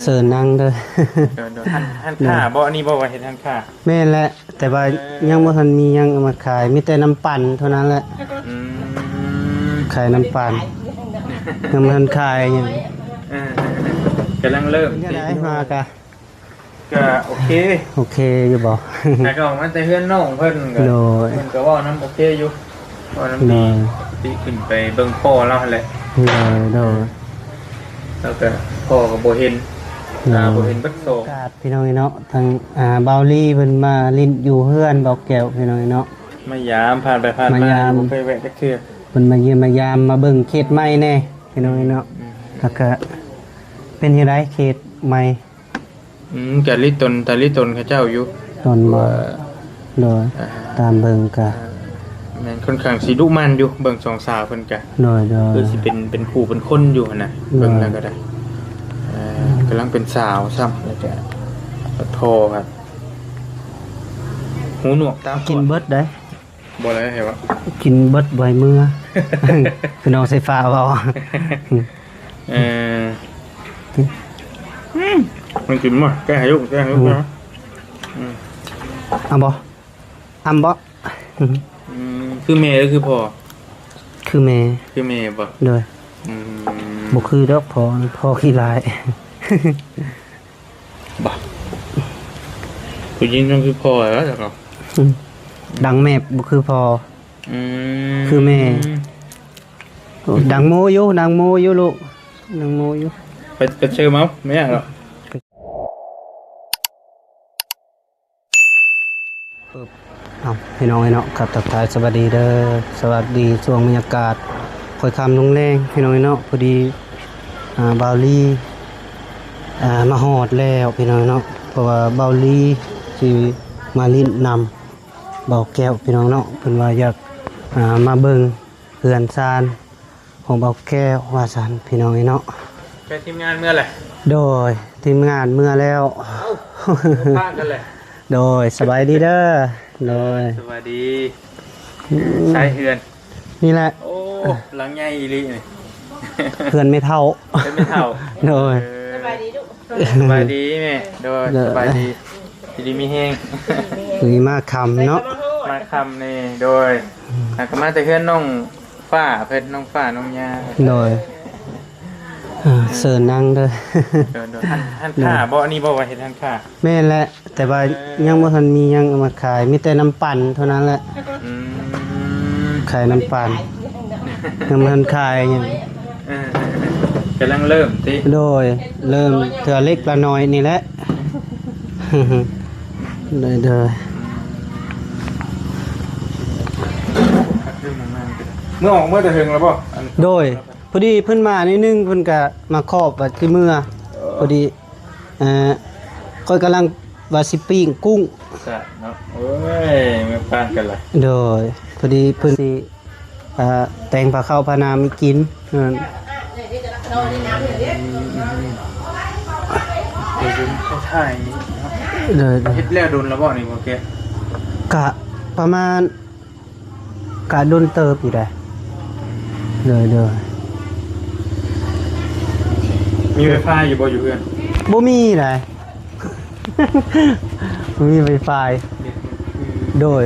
ເຊີນນັ່ງເດີ. ໂດຍໆ ຮ້ານ ຮ້ານຄ້າບໍ່? ອັນນີ້ບໍ່ວ່າເຮັດຮ້ານຄ້າ? ແມ່ນແຫຼະ ແຕ່ວ່າ ເອີ ຍັງບໍ່ທັນມີຫຍັງເອົາມາຂາຍ ມີແຕ່ນ້ຳປັ່ນເທົ່ານັ້ນແຫຼະ. ອືມ ຂາຍນ້ຳປັ່ນ ຍັງບໍ່ທັນຂາຍຫຍັງ. ເອີ ກຳລັງເລີ່ມ. ເປັນຈັ່ງໃດມາກະ? ກະໂອເຄ ໂອເຄຢູ່ບໍ່? ຫາກະອອກມາແຕ່ເຮືອນນ້ອງເພິ່ນກະ ໂດຍ ເພິ່ນກະເວົ້ານຳໂອເຄຢູ່ ເວົ້ານຳ ໂດຍ ດີ ຕິຂຶ້ນໄປເບິ່ງພໍ່ລາວຫັ້ນແຫຼະ. ໂດຍໆ ແລ້ວກະພໍ່ກະບໍ່ເຫັນ ໂດຍ ຕາບໍ່ເຫັນເບິດສອງ. ກາດ ພີ່ນ້ອງເນາະ ທາງ ອ່າ ບ່າວລີເພິ່ນມາຫຼິ້ນຢູ່ເຮືອນບ່າວແກ້ວ ພີ່ນ້ອງເນາະ ມາຢາມ ຜ່ານໄປຜ່ານມາ ມາຢາມ ບໍ່ເຄີຍແວະຈັກເທື່ອ. ເພິ່ນມາຢ້ຽມມາຢາມ ມາເບິ່ງເຂດໃໝ່ແດ່ ພີ່ນ້ອງເນາະ. ອືມ ແລ້ວກະເປັນຈັ່ງໃດເຂດໃໝ່? ອືມ ກະລິຕົນ ຕາລິຕົນເຂົາເຈົ້າຢູ່ ຕົນບໍ່? ວ່າ ໂດຍ ອ່າ ຕາມເບິ່ງກະ ອ່າ ແມ່ນ ຂ້ອນຂ້າງຊິດຸໝັ່ນຢູ່ ເບິ່ງສອງສາວເພິ່ນກະ ໂດຍໆ ຄືຊິເປັນ ເປັນຜູ້ເປັນຄົນຢູ່ຫັ້ນນະ ໂດຍ ເບິ່ງແລ້ວກະໄດ້. ອ່າ ກຳລັງເປັນສາວຊ້ຳ ແລ້ວກະ ໂທ ຫູໜວກຕາບອດ ກິນເບິດໄດ໋. ບໍ່ໄດ້ໃຫ້ວະ ກິນເບິດບໍ່ໃຫ້ເມືອ ຄືນ້ອງສາຍຟ້າເວົ້າ. ເອີ ອືມ ມັນກິນບໍ່ ແກະໃຫ້ລູກ ແກະໃຫ້ລູກ ອືມ ນະ. ອືມ ເອົາບໍ່? ອຳບໍ່? ອືມ ຄືແມ່ຫຼືຄືພໍ່? ຄືແມ່ ຄືແມ່ບໍ່? ໂດຍ ອືມ ບໍ່ຄືດອກພໍ່ ພໍ່ຂີ້ຮ້າຍ. ບໍ່ ຜູ້ຍິງຕ້ອງຄືພໍ່ແລ້ວ ອືມ ດັງແມບບໍ່ຄືພໍ່. ອືມ ຄືແມ່ ໂອ້ ດັງໂມຢູ່ ດັງໂມຢູ່ລູກ ດັງໂມຢູ່. ໄປ ໄປເຊີມເອົາ ແມ່ເນາະ. ເອົາ ພີ່ນ້ອງເອີຍເນາະ ກັບທັກທາຍສະບາຍດີເດີ ສະບາຍດີຊ່ວງບັນຍາກາດຄ່ອຍຄ່ຳລົງແລງ ພີ່ນ້ອງເອີຍເນາະ. ພໍດີ ອ່າ ບ່າວລີ ອ່າ ມາຮອດແລ້ວ ພີ່ນ້ອງເນາະ ເພາະວ່າບ່າວລີຊິມາຫຼິ້ນນຳບ່າວແກ້ວ ພີ່ນ້ອງເນາະ. ເພິ່ນວ່າຢາກ ອ່າ ມາເບິ່ງເຮືອນຊານ ຂອງບ່າວແກ້ວວ່າຊັ້ນ ພີ່ນ້ອງເອີຍເນາະ. ແຕ່ທີມງານເມືອແຫຼະ? ໂດຍ ທີມງານເມືອແລ້ວ. ເອົ້າ ປະກັນແຫຼະ. ໂດຍ ສະບາຍດີເດີ. ໂດຍ ສະບາຍດີ. ອືມ ໃຊ້ເຮືອນນີ້ແຫຼະ. ໂອ້ ຫຼັງໃຫຍ່ອີ່ຫຼີນີ້ ເຮືອນແມ່ເຖົ້າ ເຮືອນແມ່ເຖົ້າ. ໂດຍ ເອີ ສະບາຍດີລູກ. ສະບາຍດີແມ່. ໂດຍ ໂດຍ ສະບາຍດີ ຢູ່ດີມີແຮງ. ມື້ນີ້ມາຄ່ຳເນາະ ມາຄ່ຳນີ້. ໂດຍ ອືມ ຫາກະມາແຕ່ເຮືອນນ້ອງຟ້າເພິ່ນ ນ້ອງຟ້າ ນ້ອງຍາ. ໂດຍ ເຊີນນັ່ງເດີ. ໂດຍໆ ຮ້ານ ຮ້ານຄ້າບໍ່? ອັນນີ້ບໍ່ວ່າເຮັດຮ້ານຄ້າ? ແມ່ນແຫຼະ ແຕ່ວ່າ ເອີ ຍັງບໍ່ທັນມີຫຍັງເອົາມາຂາຍ ມີແຕ່ນ້ຳປັ່ນເທົ່ານັ້ນແຫຼະ. ອືມ ຂາຍນ້ຳປັ່ນ ຍັງບໍ່ທັນຂາຍຫຍັງ. ເອີ ກຳລັງເລີ່ມຕິ? ໂດຍ ເລີ່ມເທື່ອເລັກລະນ້ອຍນີ້ແຫຼະ. ໂດຍໆ ເມື່ອອອກເມື່ອແຕ່ເຖິງແລ້ວບໍ່? ອັນ ໂດຍ ພໍດີເພິ່ນມາໜ້ອຍໜຶ່ງ ເພິ່ນກະມາຂອບວ່າຊິເມືອ. ເອີ ພໍດີ ເອີ ຂ້ອຍກຳລັງວ່າຊິປີ້ງກຸ້ງເນາະ. ໂອ້ຍ ມາປານກັນລະ. ໂດຍ ພໍດີເພິ່ນຊິ ເອີ ແຕ່ງພາເຂົ້າພານ້ຳໃຫ້ກິນ. ອືມ ເອີ ຖ່າຍນີ້ເນາະ. ໂດຍ ເຮັດແລ້ວດົນລະບໍ່ນີ້ ບໍ່ແກ? ກະປະມານ ກະດົນເຕີບຢູ່ໃດ. ໂດຍໆ ມີໄວຟາຍຢູ່ບໍ່ ຢູ່ເຮືອນ? ບໍ່ມີໃດ ບໍ່ມີໄວຟາຍ. ໂດຍ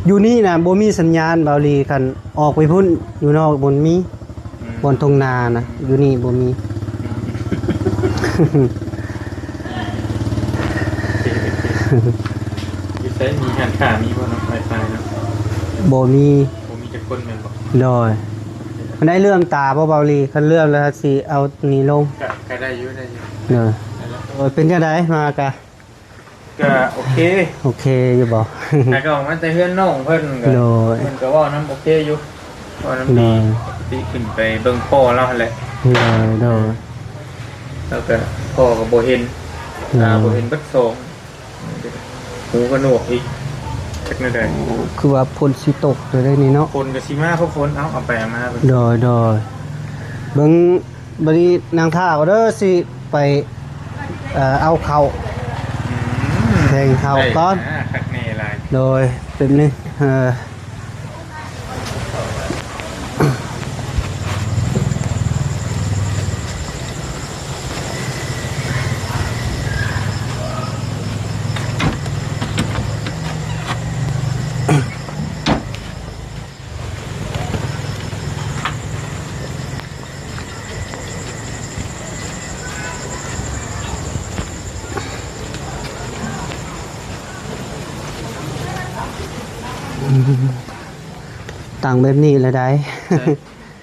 ຢູ່ນີ້ນະບໍ່ມີສັນຍານ ເບົາຫຼີ. ຄັນອອກໄປພຸ້ນ ຢູ່ນອກບໍ່ມີ. ອືມ ບ່ອນທົ່ງນານະ ຢູ່ນີ້ບໍ່ມີ. ອືມ ຢູ່ໃສມີຮ້ານຄ້າມີບໍ່ເນາະ ໄວຟາຍເນາະ? ບໍ່ມີ ບໍ່ມີຈັກຄົນແມ່ນບໍ່? ໂດຍ ມັນໄດ້ເລື່ອມຕາບໍ່ ເບົາຫຼີ? ຄັນເລື່ອມແລ້ວຊິເອົານີ້ລົງ. ກະ ກະໄດ້ຢູ່ ໄດ້ຢູ່. ໂດຍ ໂດຍ ເປັນຈັ່ງໃດມາກະ? ກະໂອເຄ ໂອເຄຢູ່ບໍ່? ຫາກະອອກມາແຕ່ເຮືອນນ້ອງເພິ່ນກະ ໂດຍ ເພິ່ນກະເວົ້ານຳໂອເຄຢູ່ ເວົ້ານຳ ໂດຍ ດີ ຕິຂຶ້ນໄປເບິ່ງພໍ່ລາວຫັ້ນແຫຼະ. ໂດຍໆ ແລ້ວກະພໍ່ກະບໍ່ເຫັນ ໂດຍ ຕາບໍ່ເຫັນເບິດສອງ ຫູກະໜວກອີກ ຈັກແນວໃດ. ຄືວ່າຝົນຊິຕົກແລ້ວເດ້ນີ້ເນາະ. ຝົນກະຊິມາ ເພາະຝົນ ເອົາ ເອົາໄປເອົາມາ. ໂດຍໆ ເບິ່ງ ບາດນີ້ນັ່ງຖ້າເອົາເດີ ຊິໄປ ເອີ ເອົາເຂົ້າ ອືມ ແທງເຂົ້າກ່ອນ. ໄດ້ນະ ຄັກແນ່ຫຼາຍ. ໂດຍ ແປັບໜຶ່ງ ເອີ. ຕັ້ງແບບນີ້ລະໄດ໋.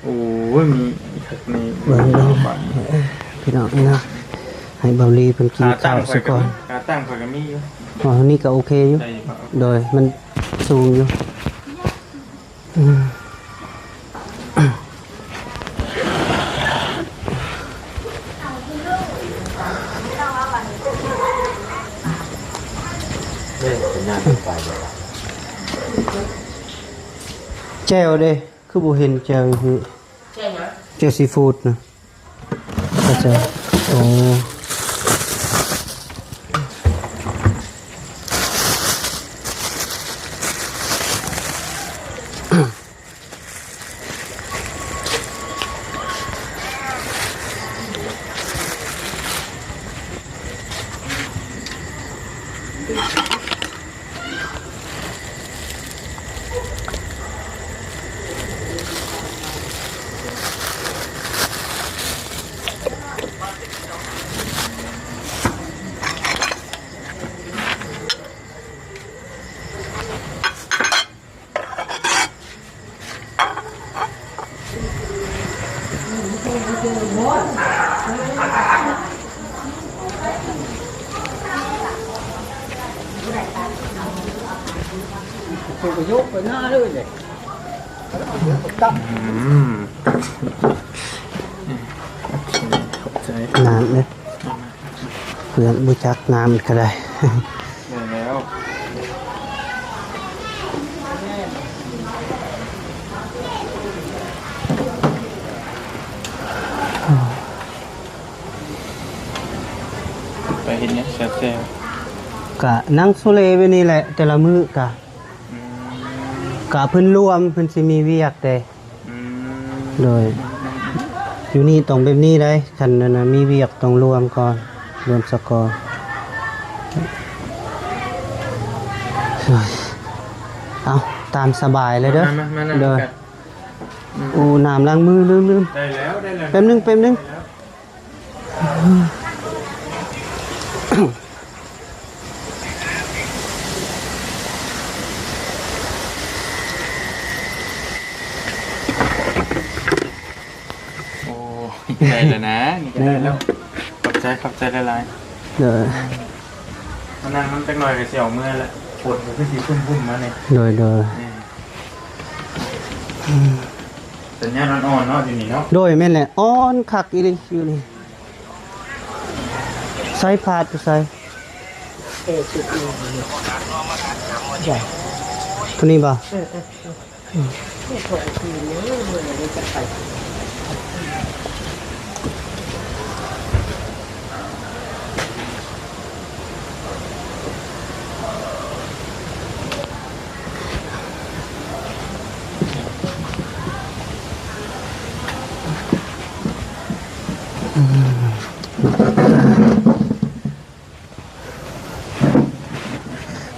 ໂອ້ຍ ມີຄັກນີ້ ເບິ່ງເບິ່ງ ບາດນີ້ ເອີ ພີ່ນ້ອງເນາະ ໃຫ້ເບົາລີເພິ່ນກິນຂ້າວຊະກ່ອນ. ຂາຕັ້ງຂ້ອຍກໍມີ ຂາຕັ້ງຂ້ອຍກໍມີຢູ່. ອໍ ນີ້ກໍໂອເຄຢູ່ ໄດ້ຢູ່ ໂດຍ ມັນສູງຢູ່. ອືມ ແຈ່ວເດ້ ຄືບໍ່ເຫັນແຈ່ວຢູ່ພີ້? ແຈ່ວຫຍັງ? ແຈ່ວຊີຟູດນະ. ເຂົ້າໃຈ. ໂອ້ ອືມ ຂອບໃຈ ນ້ຳເດ້. ເພື່ອນບໍ່ຈັກນ້ຳກໍໄດ້ ແມ່ນແລ້ວ ໄປເຮັດຫຍັງແຊວໆ? ກະນັ່ງໂຊເລໄວ້ນີ້ແຫຼະ ແຕ່ລະມື້ກະ ອືມ ກະເພິ່ນລວມ ເພິ່ນຊິມີວຽກເດ້. ອືມ ໂດຍ ຢູ່ນີ້ຕ້ອງແບບນີ້ໄດ໋ ຄັນນັ້ນນະ ມີວຽກຕ້ອງລວມກ່ອນ ລວມສະກ່ອນ. ເອົາ ຕາມສະບາຍເລີຍເດີ ມາ ມາ ມາ ໂດຍ ອືມ ໂອ້ ນ້ຳລ້າງມື ລືມໆ ໄດ້ແລ້ວ ໄດ້ແລ້ວ ແປັບໜຶ່ງ ແປັບໜຶ່ງ ໄດ້ແລ້ວ. ໂອ້ຍ ໄດ້ແລ້ວນະ ນີ້ກໍໄດ້ແລ້ວ ໄດ້ແລ້ວ ຂອບໃຈ ຂອບໃຈຫຼາຍໆ ເດີ ມານັ່ງນຳຈັກໜ່ອຍກໍຊິອອກເມືອແລ້ວ ຝົນກໍຄືຊິຄຶ້ມໆມານີ້ ໂດຍ ໂດຍ ອືມ ສັນຍານອ່ອນໆເນາະ ຢູ່ນີ້ເນາະ ໂດຍ ແມ່ນແຫຼະ ອ່ອນຄັກອີ່ຫຼີຢູ່ນີ້. ໃສ່ພາດຢູ່ໃສ? ເອີ ຈຸດນີ້ ໃຫຍ່ ໂຕນີ້ບໍ່? ເອີ ເອີ ເອີ ອືມ ນີ້ຂອງຈີນເດີ ເມືອນີ້ຈະໄປ ອືມ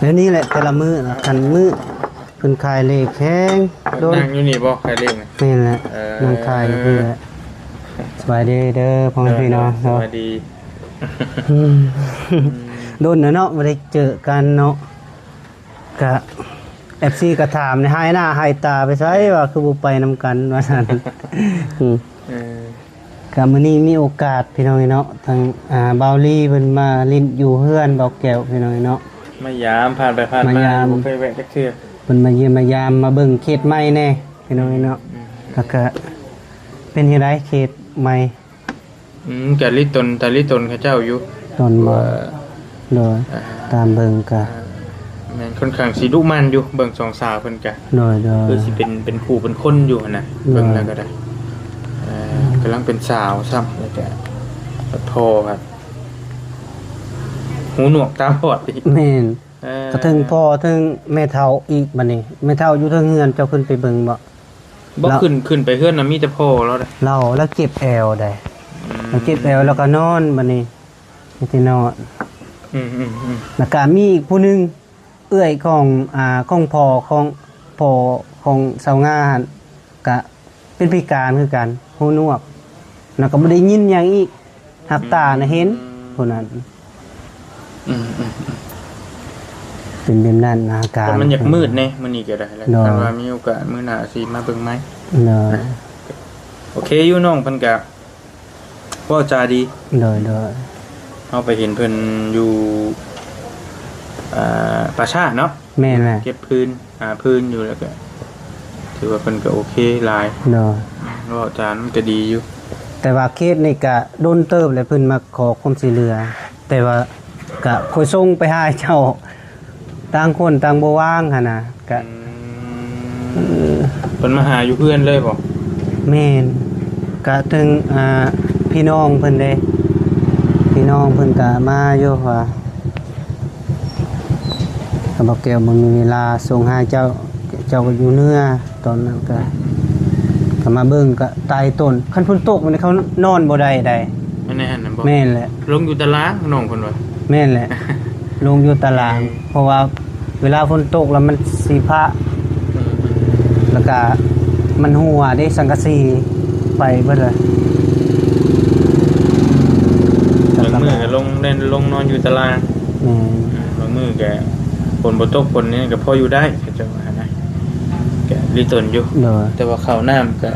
ແນວນີ້ແຫຼະ ແຕ່ລະມື້ນະ ຄັນມື້ເພິ່ນຂາຍເລກແຮງ ໂດນ ນັ່ງຢູ່ນີ້ບໍ່ ຂາຍເລກນະ? ແມ່ນແຫຼະ ເອີ ນັ່ງຂາຍຢູ່ພີ້ແຫຼະ. ສະບາຍດີເດີ ພໍ່ແມ່ພີ່ນ້ອງເນາະ ສະບາຍດີ. ອືມ ອືມ ດົນແລ້ວເນາະ ບໍ່ໄດ້ເຈີກັນເນາະ. ກະ ເອັຟຊີ ກໍຖາມ ໃຫ້ໜ້າໃຫ້ຕາໄປໃສ ວ່າຄືບໍ່ໄປນຳກັນ ວ່າຊັ້ນ. ອືມ ເອີ ກະມື້ນີ້ມີໂອກາດພີ່ນ້ອງເນາະ ທາງ ອ່າ ບ່າວລີເພິ່ນມາຫຼິ້ນຢູ່ເຮືອນບ່າວແກ້ວພີ່ນ້ອງເນາະ ມາຢາມ ຜ່ານໄປຜ່ານມາ ມາຢາມ ບໍ່ເຄີຍແວະຈັກເທື່ອ ເພິ່ນມາຢ້ຽມມາຢາມ ມາເບິ່ງເຂດໃໝ່ແດ່ພີ່ນ້ອງເນາະ. ອືມ ແລ້ວກະເປັນຈັ່ງໃດເຂດໃໝ່? ອືມ ກະລິຕົນ ຕາລິຕົນເຂົາເຈົ້າຢູ່ ຕົນບໍ່? ວ່າ ໂດຍ ອ່າ ຕາມເບິ່ງກະ ອ່າ ແມ່ນ ຂ້ອນຂ້າງຊິດຸໝັ່ນຢູ່ ເບິ່ງສອງສາວເພິ່ນກະ ໂດຍ ໂດຍ ຄືຊິເປັນ ເປັນຄູ່ເປັນຄົນຢູ່ຫັ້ນນະ ໂດຍ ເບິ່ງແລ້ວກໍໄດ້ ເອີ ກຳລັງເປັນສາວຊ້ຳ ແລ້ວກະພໍ່ກໍຫູໜວກຕາບອດອີກ ແມ່ນ ເອີ ກະເທິງພໍ່ເທິງແມ່ເຖົ້າອີກ ບັດນີ້ແມ່ເຖົ້າຢູ່ເທິງເຮືອນ ເຈົ້າຂຶ້ນໄປເບິ່ງບໍ່? ບໍ່ ລາວ ຂຶ້ນ ຂຶ້ນໄປເຮືອນນະ ມີແຕ່ພໍ່ລາວເດ້ ລາວ ລາວເຈັບແອວໃດ ອືມ ລາວເຈັບແອວ ລາວກໍນອນ ບັດນີ້ມີແຕ່ນອນ ອືມໆໆ ແລ້ວກໍມີອີກຜູ້ໜຶ່ງ ເອື້ອຍຂອງ ອ່າ ຂອງພໍ່ຂອງ ພໍ່ຂອງສາວງາຫັ້ນ ກະເປັນພິການຄືກັນ ຫູໜວກ ແລ້ວກໍບໍ່ໄດ້ຍິນຫຍັງອີກ ຫາກຕານະເຫັນ ອືມ ຜູ້ນັ້ນ ອືມໆໆ. ເປັນແບບນັ້ນ ອາການ ແຕ່ມັນຢາກມືດແດ່ມື້ນີ້ກໍໄດ້ແຫຼະ. ໂດຍ ຄັນວ່າມີໂອກາດມື້ໜ້າຊິມາເບິ່ງໃໝ່. ໂດຍ ໂອເຄຢູ່ ນ້ອງເພິ່ນກໍເວົ້າຈາດີ. ໂດຍໆ ເຮົາໄປເຫັນເພິ່ນຢູ່ ອ່າ ປ່າຊ້າເນາະ. ແມ່ນແຫຼະ ເກັບຟືນ ຫາຟືນຢູ່ ແລ້ວກໍຖືວ່າເພິ່ນກໍໂອເຄຫຼາຍ. ໂດຍ ເວົ້າຈາມັນກໍດີຢູ່ ແຕ່ວ່າເຄສນີ້ກະດົນເຕີບແລ້ວເພິ່ນມາຂໍຄວາມຊ່ວຍເຫຼືອ ແຕ່ວ່າກະຂ້ອຍສົ່ງໄປຫາເຈົ້າ ຕ່າງຄົນຕ່າງບໍ່ວ່າງຫັ້ນນະ ກະ ອືມ ເອີ ເພິ່ນມາຫາຢູ່ເຮືອນເລີຍບໍ່? ແມ່ນ ກະເຖິງ ອ່າ ພີ່ນ້ອງເພິ່ນເດ້ ພີ່ນ້ອງເພິ່ນກະມາຢູ່ວ່າ ກະບໍ່ແກ້ວບໍ່ມີເວລາສົ່ງຫາເຈົ້າ ເຈົ້າກໍຢູ່ເໜືອ ຕອນນັ້ນກະ ກະມາເບິ່ງກະຕາຍຕົນ ຄັນຝົນຕົກມັນເຂົານອນບໍ່ໄດ້ໃດ. ອັນນັ້ນຫັ້ນນະບໍ່? ແມ່ນແຫຼະ ລົງຢູ່ຕາລາງນ້ອງເພິ່ນວ່າ. ແມ່ນແຫຼະ ລົງຢູ່ຕາລາງ ເພາະວ່າເວລາຝົນຕົກແລ້ວມັນຊິພະ ອືມ ແລ້ວກະມັນຮົ່ວເດ້ ສັງກະສີໄປເບິດເລີຍ. ບາງມື້ກໍລົງ ແມ່ນ ລົງນອນຢູ່ຕາລາງ. ແມ່ນ ບາງມື້ກໍຝົນບໍ່ຕົກ ຝົນນີ້ກໍພໍຢູ່ໄດ້ ເຂົາເຈົ້າວ່ານະ ກໍລີຕົນຢູ່. ໂດຍ ແຕ່ວ່າເຂົ້ານ້ຳກໍ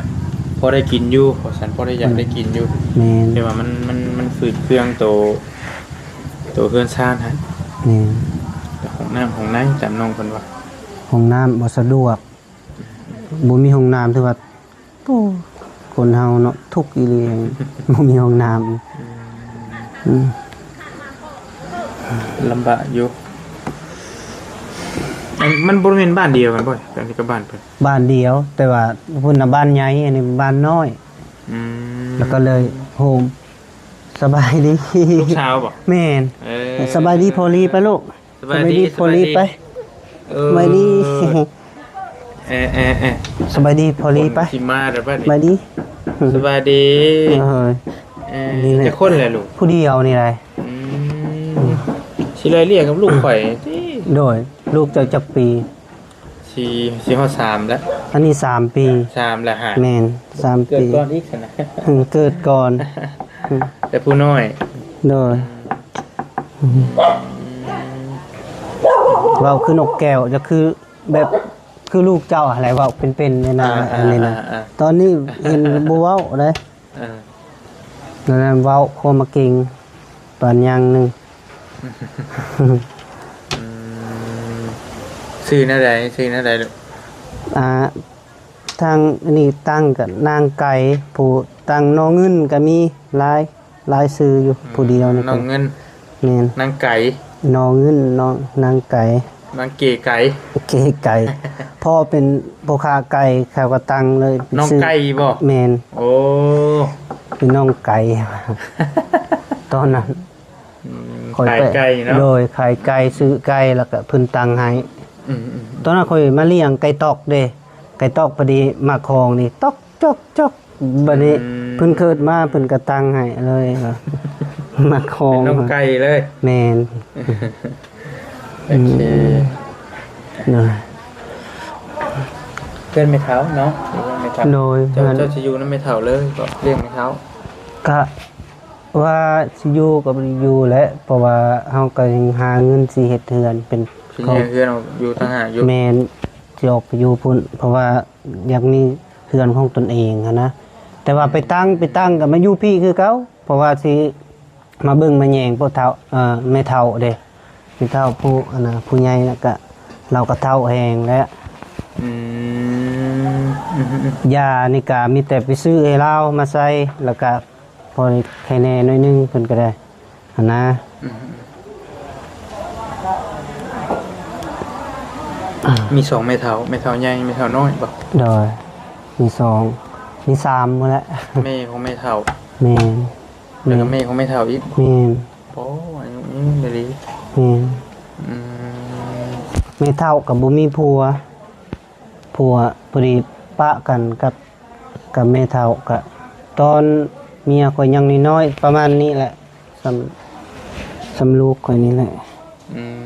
ພໍໄດ້ກິນຢູ່ ວ່າຊັ້ນ ພໍໄດ້ຢາກໄດ້ກິນຢູ່. ແມ່ນ ແຕ່ວ່າມັນ ມັນ ມັນຝືດເຄືອງໂຕ ໂຕເຮືອນຊານຫັ້ນ. ແມ່ນ ແຕ່ຫ້ອງນ້ຳຫ້ອງໃນ ຕາມນ້ອງເພິ່ນວ່າ ຫ້ອງນ້ຳບໍ່ສະດວກ ບໍ່ມີຫ້ອງນ້ຳ ຖືວ່າ ໂອ້ ຄົນເຮົາເນາະ ທຸກອີ່ຫຼີ ບໍ່ມີຫ້ອງນ້ຳ. ອືມ ອືມ ລຳບາກຢູ່. ອັນ ມັນບໍ່ແມ່ນບ້ານດຽວກັນບໍ່? ອັນນີ້ກັບບ້ານເພິ່ນ ບ້ານດຽວ ແຕ່ວ່າພຸ້ນນະບ້ານໃຫຍ່ ອັນນີ້ບ້ານນ້ອຍ. ອືມ ແລ້ວກໍເລີຍໂຮມ. ສະບາຍດີ ລູກສາວບໍ່? ແມ່ນ ເອີ ສະບາຍດີພໍ່ລີໄປລູກ. ສະບາຍດີ ສະບາຍດີ ພໍ່ລີໄປ. ເອີ ສະບາຍດີ ເອີ ເອີ ເອີ ສະບາຍດີພໍ່ລີໄປ. ຊິມາແລ້ວບັດນີ້ ສະບາຍດີ ສະບາຍດີ. ເອີ ເອີ ນີ້ແຫຼະ ຈັກຄົນແຫຼະລູກ? ຜູ້ດຽວນີ້ໄດ໋. ອືມ ຊິໄລ່ເລຍກັບລູກຂ້ອຍຕິ? ໂດຍ ລູກເຈົ້າຈັກປີ? ຊິ ຊິຮອດສາມແລ້ວ ອັນນີ້ສາມປີ. ສາມແລ້ວຫາ? ແມ່ນ ສາມປີ ເກີດກ່ອນອີກຊັ້ນນະ. ເກີດກ່ອນ ແຕ່ຜູ້ນ້ອຍ. ໂດຍ ອືມ ເວົ້າຄືນົກແກ້ວ ຈະຄືແບບຄືລູກເຈົ້າຫັ້ນແຫຼະ ເວົ້າເປັນໆ ນີ້ນະ. ອ່າ ອັນນີ້ນະ ອ່າ ຕອນນີ້ເຫັນບໍ່ເວົ້າເດ້. ເອີ ນັ້ນເວົ້າຄວາມມາເກັ່ງຕອນຢ່າງໜຶ່ງ. ອືມ ຊື່ແນວໃດ? ຊື່ແນວໃດລູກ? ອ່າ ທາງນີ້ຕັ້ງກະນາງໄກ່ ຜູ້ຕັ້ງ ນ້ອງເງິນ ກະມີຫຼາຍ ຫຼາຍຊື່ຢູ່. ອືມ ຜູ້ດຽວນີ້ ນ້ອງເງິນ. ແມ່ນ ນາງໄກ່ ນ້ອງເງິນ ນ້ອງ ນາງໄກ່ ນາງເກໄກ່ ເກໄກ່. ພໍ່ເປັນພໍ່ຄ້າໄກ່ ເຂົາກໍຕັ້ງເລີຍ ນ້ອງໄກ່ບໍ່? ແມ່ນ ໂອ້ ເປັນນ້ອງໄກ່ ຕອນນັ້ນ. ອືມ ຂ້ອຍໄປ ຂາຍໄກ່ເນາະ. ໂດຍ ຂາຍໄກ່ ຊື້ໄກ່ ແລ້ວກໍເພິ່ນຕັ້ງໃຫ້. ອືມໆ ຕອນນັ້ນຂ້ອຍມາລ້ຽງໄກ່ຕອກເດ້ ໄກ່ຕອກ ພໍດີໝາກຂອງນີ້ ຕອກ ຈອກ ຈອກ ບັດນີ້ ອືມ ເພິ່ນເກີດມາ ເພິ່ນກໍຕັ້ງໃຫ້ເລີຍ ໝາກຂອງ ເປັນນ້ອງໄກ່ເລີຍ. ແມ່ນ ໂອເຄ ອືມ ໂດຍ ເພື່ອນແມ່ເຖົ້າເນາະ ເພື່ອນແມ່ເຖົ້າ. ໂດຍ ເຈົ້າ ເພື່ອນ ເຈົ້າຊິຢູ່ນຳແມ່ເຖົ້າເລີຍບໍ່? ລ້ຽງແມ່ເຖົ້າ ກະວ່າຊິຢູ່ກໍບໍ່ໄດ້ຢູ່ແຫຼະ ເພາະວ່າເຮົາກໍຍັງຫາເງິນຊິເຮັດເຮືອນເປັນ ຊິແຍກເຮືອນອອກຢູ່ຕ່າງຫາກຢູ່. ແມ່ນ ຊິອອກໄປຢູ່ພຸ້ນ ເພາະວ່າ ຢາກມີເຮືອນຂອງຕົນເອງຫັ້ນນະ ແຕ່ວ່າໄປຕັ້ງ ໄປຕັ້ງກໍມາຢູ່ພີ້ຄືເກົ່າ ເພາະວ່າຊິມາເບິ່ງມາແຍງພວກເຖົ້າ ເອີ ແມ່ເຖົ້າເດ້ ແມ່ເຖົ້າຜູ້ ອັນນະ ຜູ້ໃຫຍ່ ແລ້ວກະລາວກະເຖົ້າແຮງແລ້ວ. ອືມ ຢານີ້ກະມີແຕ່ໄປຊື້ໃຫ້ລາວມາໃສ່ ແລ້ວກະ ພໍໄດ້ໄຄແນ່ໜ້ອຍໜຶ່ງ ເພິ່ນກໍໄດ້ຫັ້ນນະ. ອືມ ມີສອງແມ່ເຖົ້າ ແມ່ເຖົ້າໃຫຍ່ ແມ່ເຖົ້ານ້ອຍບໍ່? ໂດຍ ມີສອງ ມີສາມພຸ້ນແຫຼະ. ແມ່ຂອງແມ່ເຖົ້າ. ແມ່ນ ແລ້ວກໍແມ່ຂອງແມ່ເຖົ້າອີກ. ແມ່ນ ໂອ້ ອາຍຸຍືນອີ່ຫຼີ. ແມ່ນ ອືມ ແມ່ເຖົ້າກໍບໍ່ມີຜົວ ຜົວພໍດີປະກັນກັບ ກັບແມ່ເຖົ້າ ກະຕອນເມຍຂ້ອຍຍັງນ້ອຍໆ ປະມານນີ້ແຫຼະ ສ່ຳ ສ່ຳລູກຂ້ອຍນີ້ແຫຼະ. ອືມ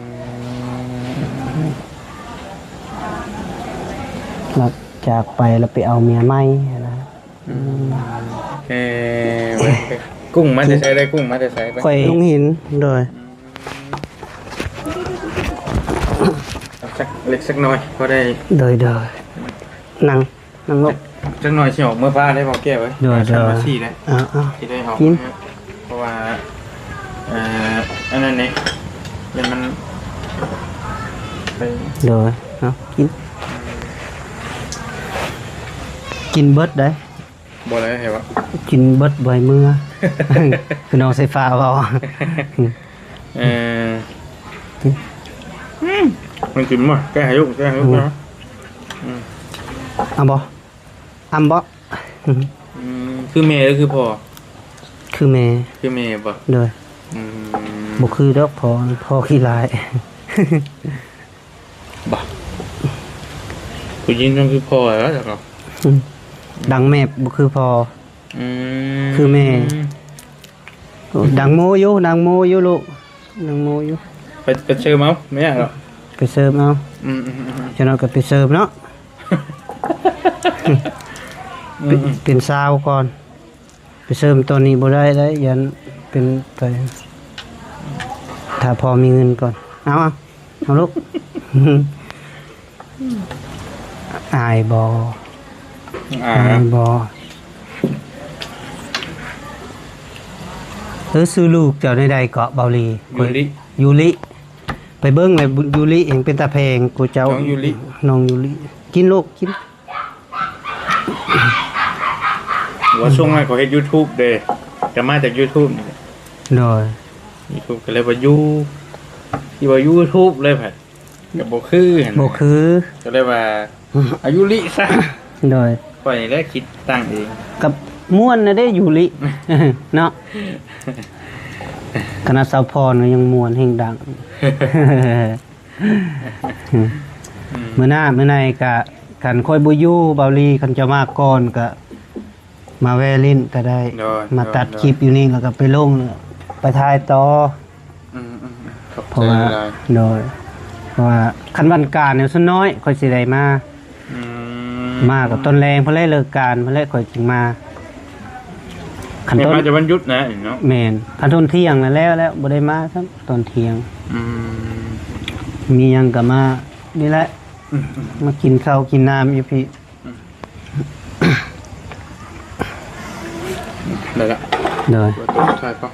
ລະຈາກໄປລະໄປເອົາເມຍໃໝ່ຫັ້ນນະ. ອືມ ເອີ ກຸ້ງມາແຕ່ໃສໄດ້? ກຸ້ງມາແຕ່ໃສ? ຂ້ອຍ ລຸງຫີນ ໂດຍ. ອືມ ເອົາຈັກເລັກຈັກນ້ອຍ ພໍໄດ້ ໂດຍໆ ນັ່ງ ນັ່ງລົງ ຈັກໜ້ອຍຊິອອກເມືອປ້າໄດ້ບໍ່ແກ້ວເອີຍ? ໂດຍໆ ມາຊີ້ແຫຼະ ເອົາໆ ຊິໄດ້ອອກ ກິນ ເພາະວ່າ ເອີ ອັນນັ້ນນີ້ ມັນ ໂດຍ ເອົາ ກິນ ກິນເບິດໄດ໋ ບໍ່ໄດ້ໃຫ້ວະ ກິນເບິດບໍ່ໃຫ້ເມືອ ຄືນ້ອງສາຍຟ້າເວົ້າ ເອີ ອືມ ມັນກິນບໍ່ ແກະໃຫ້ລູກ ແກະໃຫ້ລູກ ອືມ ເອົາບໍ່ ອຳບໍ່ ອືມ ຄືແມ່ຫຼືຄືພໍ່? ຄືແມ່ ຄືແມ່ບໍ່? ໂດຍ ອືມ ບໍ່ຄືດອກພໍ່ ພໍ່ຂີ້ຮ້າຍ ບໍ່ ຜູ້ຍິງຕ້ອງຄືພໍ່ແລ້ວ ອືມ ດັງແມບບໍ່ຄືພໍ່ ອືມ ຄືແມ່ ໂອ້ ດັງໂມຢູ່ ດັງໂມຢູ່ລູກ ດັງໂມຢູ່ ໄປ ໄປເສີມເອົາ ແມ່ເນາະ ໄປເສີມເອົາ ອືມໆໆ ຈັກໜ້ອຍກໍໄປເສີມເນາະ ອືມໆ ເປັນ ເປັນຊາວກ່ອນ ໄປເສີມຕອນນີ້ບໍ່ໄດ້ເດ້ ຢ້ານເປັນໄປ ຖ້າພໍມີເງິນກ່ອນ ເອົາ ເອົາ ເອົາລູກ ອາຍບໍ່ ອາຍ ອາຍບໍ່ ເອີ ຊື່ລູກເຈົ້າແນວໃດເກາະ ເບົາຫຼີ? ຢູລິ ຢູລິ ໄປເບິ່ງແລ້ວ ຢູລິເອງເປັນຕາແພງກວ່າເຈົ້າ ນ້ອງຢູລິ ນ້ອງຢູລິ ກິນລູກ ກິນ. ວ່າຊ່ວງນັ້ນເຂົາເຮັດຢູທູບເດ້ ກໍມາຈາກຢູທູບນີ້ແຫຼະ ໂດຍ ຢູທູບກໍເລີຍວ່າຢູ ທີ່ວ່າຢູທູບເລີຍ ກໍບໍ່ຄືຫັ້ນ ບໍ່ຄື ກໍເລີຍວ່າ ອາຍຸລິຊະ ໂດຍ ຂ້ອຍນີ້ແຫຼະຄິດຕັ້ງເອງ ກໍມ່ວນນະເດ້ ຢູລິ ເນາະ ຂະໜາດສາວພອນກໍຍັງມ່ວນແຮງດັງ. ອືມ ມື້ໜ້າມື້ໃນກະ ຄັນຂ້ອຍບໍ່ຢູ່ ເບົາຫຼີ ຄັນເຈົ້າມາກ່ອນກະ ມາແວ່ຫຼິ້ນກະໄດ້ ໂດຍ ມາຕັດ ໂດຍ ຄລິບຢູ່ນີ້ ແລ້ວກະໄປລົງ ໄປຖ່າຍຕໍ່ ອືມໆ ຂອບໃຈຫຼາຍ ໂດຍ ເພາະວ່າຄັນວັນການນີ້ສ່ວນນ້ອຍຂ້ອຍຊິໄດ້ມາ ອືມ ມາກໍຕອນແລງພຸ້ນແຫຼະ ເລີກການພຸ້ນແຫຼະ ຂ້ອຍຈຶ່ງມາ ຄັນຕອນ ມາແຕ່ວັນຢຸດນະເນາະ ແມ່ນ ຄັນຕອນທ່ຽງນະແລ້ວ ແລ້ວບໍ່ໄດ້ມາຊ້ຳຕອນທ່ຽງ ອືມ ມີຫຍັງກໍມານີ້ແຫຼະ ອືມໆ ມາກິນເຂົ້າກິນນ້ຳຢູ່ພີ້ ອືມ ໄດ້ລະ ໂດຍ ໃສ່ປະ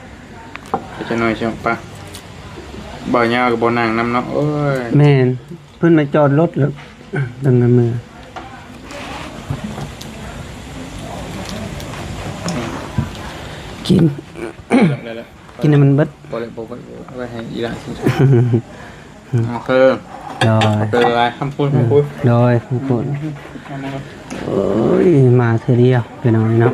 ຈັກໜ້ອຍຊິອອກປະ ເບົາຍາວກໍບໍ່ນັ່ງນຳເນາະ ໂອ້ຍ ແມ່ນ. ເພິ່ນມາຈອດລົດແລ້ວ ເພິ່ນນຳມື ກິນ ໄດ້ແລ້ວ ກິນໃຫ້ມັນເບິດ ບໍ່ໄດ້ ບໍ່ ບໍ່ ເອົາໄວ້ໃຫ້ອີ່ຫຼ້າກິນ ໂອເຄ ໂດຍ ເປັນໄລ ຄຳພູດ ຄຳພູດ ໂດຍ ຄຳພູດ ໂອ້ຍ ມາເທື່ອດຽວ ພີ່ນ້ອງເນາະ.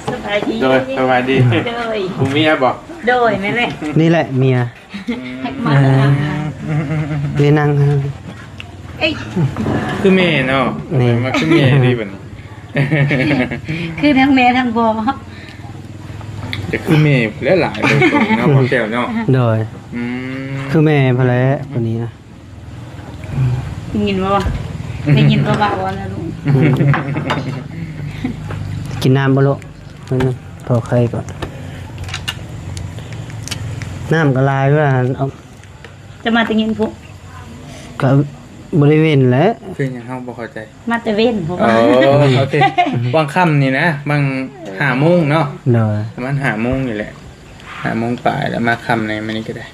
ສະບາຍດີ ໂດຍ ສະບາຍດີ ໂດຍ ຜູ້ເມຍບໍ່? ໂດຍ ແມ່ນແຫຼະ ນີ້ແຫຼະເມຍ ອືມ ໃຫ້ມາ ເອີ ນີ້ນັ່ງ ເອີຍ ຄືແມ່ເນາະ ນີ້ ມາຄືແມ່ດີບັດນີ້ ຄືທັງແມ່ທັງພໍ່ ຈະຄືແມ່ຫຼາຍໆ ເບິ່ງເນາະ ພໍ່ແກ້ວເນາະ ໂດຍ ອືມ ຄືແມ່ພຸ້ນແຫຼະ ຜູ້ນີ້ນະ. ໄດ້ຍິນບໍ່? ໄດ້ຍິນບໍ່ວ່າວ່ານະລູກ? ອືມ ກິນນ້ຳບໍ່ລູກ? ເພິ່ນພໍໄຄກ່ອນ ນ້ຳກໍຫຼາຍວ່າ ເອົາ ຈະມາແຕ່ເຢັນພຸ້ນ ກໍບໍ່ໄດ້ເວັນແຫຼະ ຄືຫຍັງເຮົາບໍ່ເຂົ້າໃຈ? ມາແຕ່ເວັນພຸ້ນ ໂອ້ ໂອເຄ ຫວ່າງຄ່ຳນີ້ນະ ຫວ່າງຫ້າໂມງເນາະ ໂດຍ ປະມານຫ້າໂມງນີ້ແຫຼະ ຫ້າໂມງປາຍແລ້ວ ມາຄ່ຳໃນມື້ນີ້ກໍໄດ້.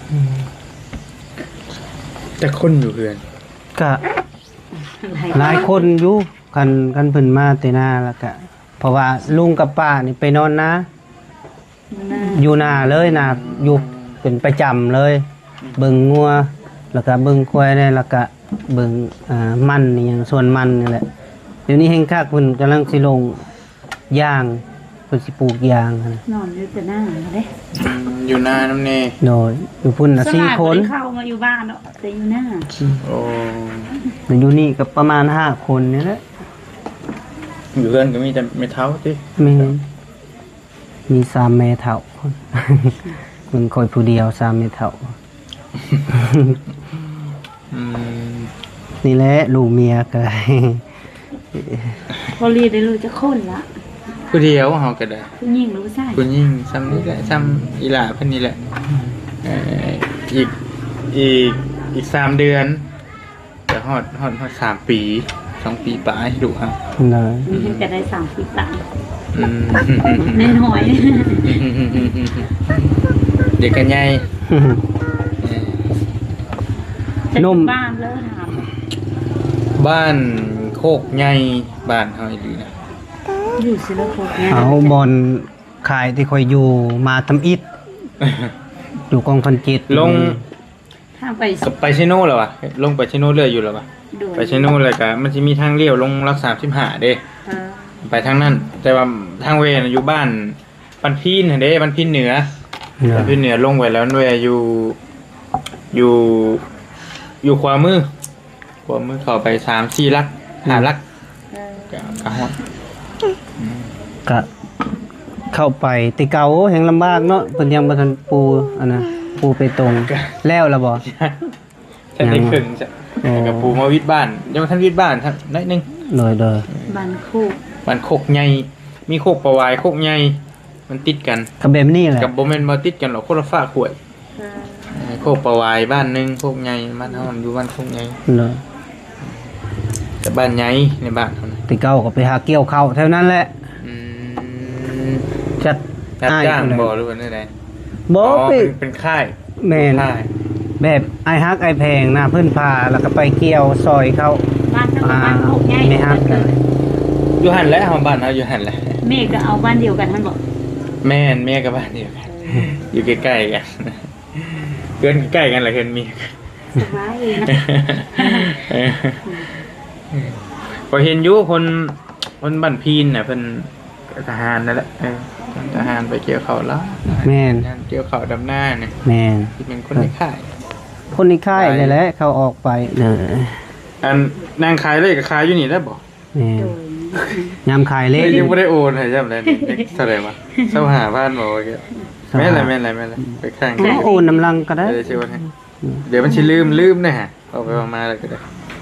ອືມ ຈັກຄົນຢູ່ເຮືອນ? ກະຫຼາຍຄົນຢູ່ ຄັນ ຄັນເພິ່ນມາແຕ່ນາ ແລ້ວກະ ເພາະວ່າລຸງກັບປ້ານີ້ໄປນອນນາ ຢູ່ນາເລີຍ ນາຢູ່ເປັນປະຈຳເລີຍ ເບິ່ງງົວ ແລ້ວກະເບິ່ງຄວາຍແດ່ ແລ້ວກະເບິ່ງ ອ່າ ມັນອີ່ຫຍັງ ສວນມັນນີ້ແຫຼະ ດຽວນີ້ແຮ່ງຄັກ ເພິ່ນກຳລັງຊິລົງ ຢາງ ເພິ່ນຊິປູກຢາງຫັ້ນນະ ນອນຢູ່ແຕ່ໜ້າເດ້ ອືມ ຢູ່ນານຳແດ່ ໂດຍ ຢູ່ພຸ້ນນະ ສ່ວນຫຼາຍ ສີ່ຄົນ ບໍ່ໄດ້ເຂົ້າມາຢູ່ບ້ານດອກ ແຕ່ຢູ່ນາ ໂອ້ ແຕ່ຢູ່ນີ້ກໍປະມານຫ້າຄົນນີ້ແຫຼະ ຢູ່ເຮືອນກໍມີແຕ່ແມ່ເຖົ້າຕິ ແມ່ນ ມີສາມແມ່ເຖົ້າ ເປັນຂ້ອຍຜູ້ດຽວ ສາມແມ່ເຖົ້າ. ອືມ ນີ້ແຫຼະລູກເມຍກໍໄດ້ ພໍລີໄດ້ລູກຈັກຄົນລະ? ຜູ້ດຽວເຮົາກໍໄດ້. ຜູ້ຍິງຫຼືຜູ້ຊາຍ? ຜູ້ຍິງ ຊ່ຳນີ້ແຫຼະ ຊ່ຳອີ່ຫຼ້າເພິ່ນນີ້ແຫຼະ. ເອີ ອີກ ອີກ ອີກສາມເດືອນ ກໍຮອດ ຮອດ ຮອດສາມປີ ສອງປີປາຍລູກເຮົາ. ໂດຍ ນີ້ເພິ່ນກໍໄດ້ສາມປີປາຍ. ອືມ ນ້ອຍໆ ດຽວກໍໃຫຍ່. ເອີ ໜຸ່ມ ບ້ານເລີຍ ບ້ານໂຄກໃຫຍ່ ບ້ານເຮົາອີ່ຫຼີນະ. ຢູ່ຊິລະໂຄກໃຫຍ່ ເອົາ ບ່ອນຂາຍທີ່ຂ້ອຍຢູ່ມາທຳອິດ ຢູ່ກອງພັນເຈັດ ລົງ ທາງໄປ ໄປເຊໂນແລ້ວວະ? ລົງໄປເຊໂນເລື້ອຍຢູ່ແລ້ວວະ? ໂດຍ ໄປເຊໂນແລ້ວກະມັນຊິມີທາງລ້ຽວລົງຫຼັກສາມສິບຫ້າເດ້. ເອີ ໄປທາງນັ້ນ ແຕ່ວ່າທາງແວ່ນະຢູ່ບ້ານ ບ້ານພີນຫັ້ນເດ້ ບ້ານພີນເໜືອ. ເໜືອ ບ້ານພີນເໜືອລົງໄປແລ້ວ ມັນແວ່ຢູ່ ຢູ່ ຢູ່ຂວາມື ຂວາມືເຂົ້າໄປສາມສີ່ຫຼັກ ອືມ ຫ້າຫຼັກ ເອີ ກະ ກະຮອດ. ອືມ ກະເຂົ້າໄປແຕ່ເກົ່າ ໂອ້ ແຮ່ງລຳບາກເນາະ ເພິ່ນຍັງບໍ່ທັນປູອັນນະ ປູເປຕົງ. ກະ ແລ້ວລະບໍ່? ຍັງ ທັນໄດ້ເຄິ່ງ ໂອ້ ແລ້ວກະປູມາວິດບ້ານ ຍັງບໍ່ທັນວິດບ້ານຊ້ຳໜ້ອຍໜຶ່ງ. ໂດຍ ໂດຍ ບ້ານໂຄກ ບ້ານໂຄກໃຫຍ່ ມີໂຄກປະຫວາຍ ໂຄກໃຫຍ່ ມັນຕິດກັນ. ກໍແບບນີ້ແຫຼະ ກໍບໍ່ແມ່ນວ່າຕິດກັນດອກ ຄົນລະຝາກຫ້ວຍ. ເອີ ໂຄກປະຫວາຍບ້ານໜຶ່ງ ໂຄກໃຫຍ່ ບ້ານເຮົາຢູ່ບ້ານໂຄກໃຫຍ່. ເນາະ ແຕ່ບ້ານໃຫຍ່ໃນບ້ານເຮົານະ ແຕ່ເກົ່າກໍໄປຫາກ່ຽວເຂົ້າແຖວນັ້ນແຫຼະ. ອືມ ຈັດ ຮັບຈ້າງບໍ່ ຫຼືວ່າແນວໃດ? ບໍ່ ອໍ ເປັນ ເປັນ ເປັນຄ້າຍ. ແມ່ນ ຄ້າຍ ແບບອ້າຍຮັກອ້າຍແພງນະ ເພິ່ນພາ ແລ້ວກໍໄປກ່ຽວຊ່ອຍເຂົາ. ບ້ານເຈົ້າກໍ ອ່າ ບ້ານໂຄກໃຫຍ່ ແມ່ຮັກ ຢູ່ຫັ້ນແຫຼະ ເຮົາ ບ້ານເຮົາຢູ່ຫັ້ນແຫຼະ. ແມ່ກໍເອົາບ້ານດຽວກັນຫັ້ນບໍ່? ແມ່ນ ແມ່ກໍບ້ານດຽວກັນ ເອີ ຢູ່ໃກ້ໆກັນ. ເຮືອນໃກ້ກັນລະ ເຮືອນເມຍ. ສະບາຍເນາະ ເອີ ເອີ ຂ້ອຍເຫັນຢູ່ ຄົນ ຄົນບ້ານພີນນະ ເພິ່ນທະຫານນັ້ນແຫຼະ. ເອີ ທະຫານໄປກ່ຽວເຂົ້າລາວ. ແມ່ນ ງານກ່ຽວເຂົ້າດຳນານີ້. ແມ່ນ ຊິເປັນຄົນໃນຄ້າຍ ຄົນໃນຄ້າຍນີ້ແຫຼະ ເຂົາອອກໄປ. ເອີ ອັນນາງຂາຍເລກກໍຂາຍຢູ່ນີ້ແຫຼະບໍ່? ແມ່ນ ໂດຍ ຍາມຂາຍເລກ ຍັງບໍ່ໄດ້ໂອນໃຫ້ຊ້ຳເລີຍ. ເທົ່າໃດວະ? ຊາວຫ້າພັນບໍ່? ແມ່ນແຫຼະ ແມ່ນແຫຼະ ແມ່ນແຫຼະ ໄປຄ້າງ ໂອນນຳຫຼັງກໍໄດ້ ເອີ ຊິໂອນໃຫ້. ອືມ ດຽວມັນຊິລືມ ລືມນະ ເອົາໄປເອົາມາແລ້ວກໍໄດ້.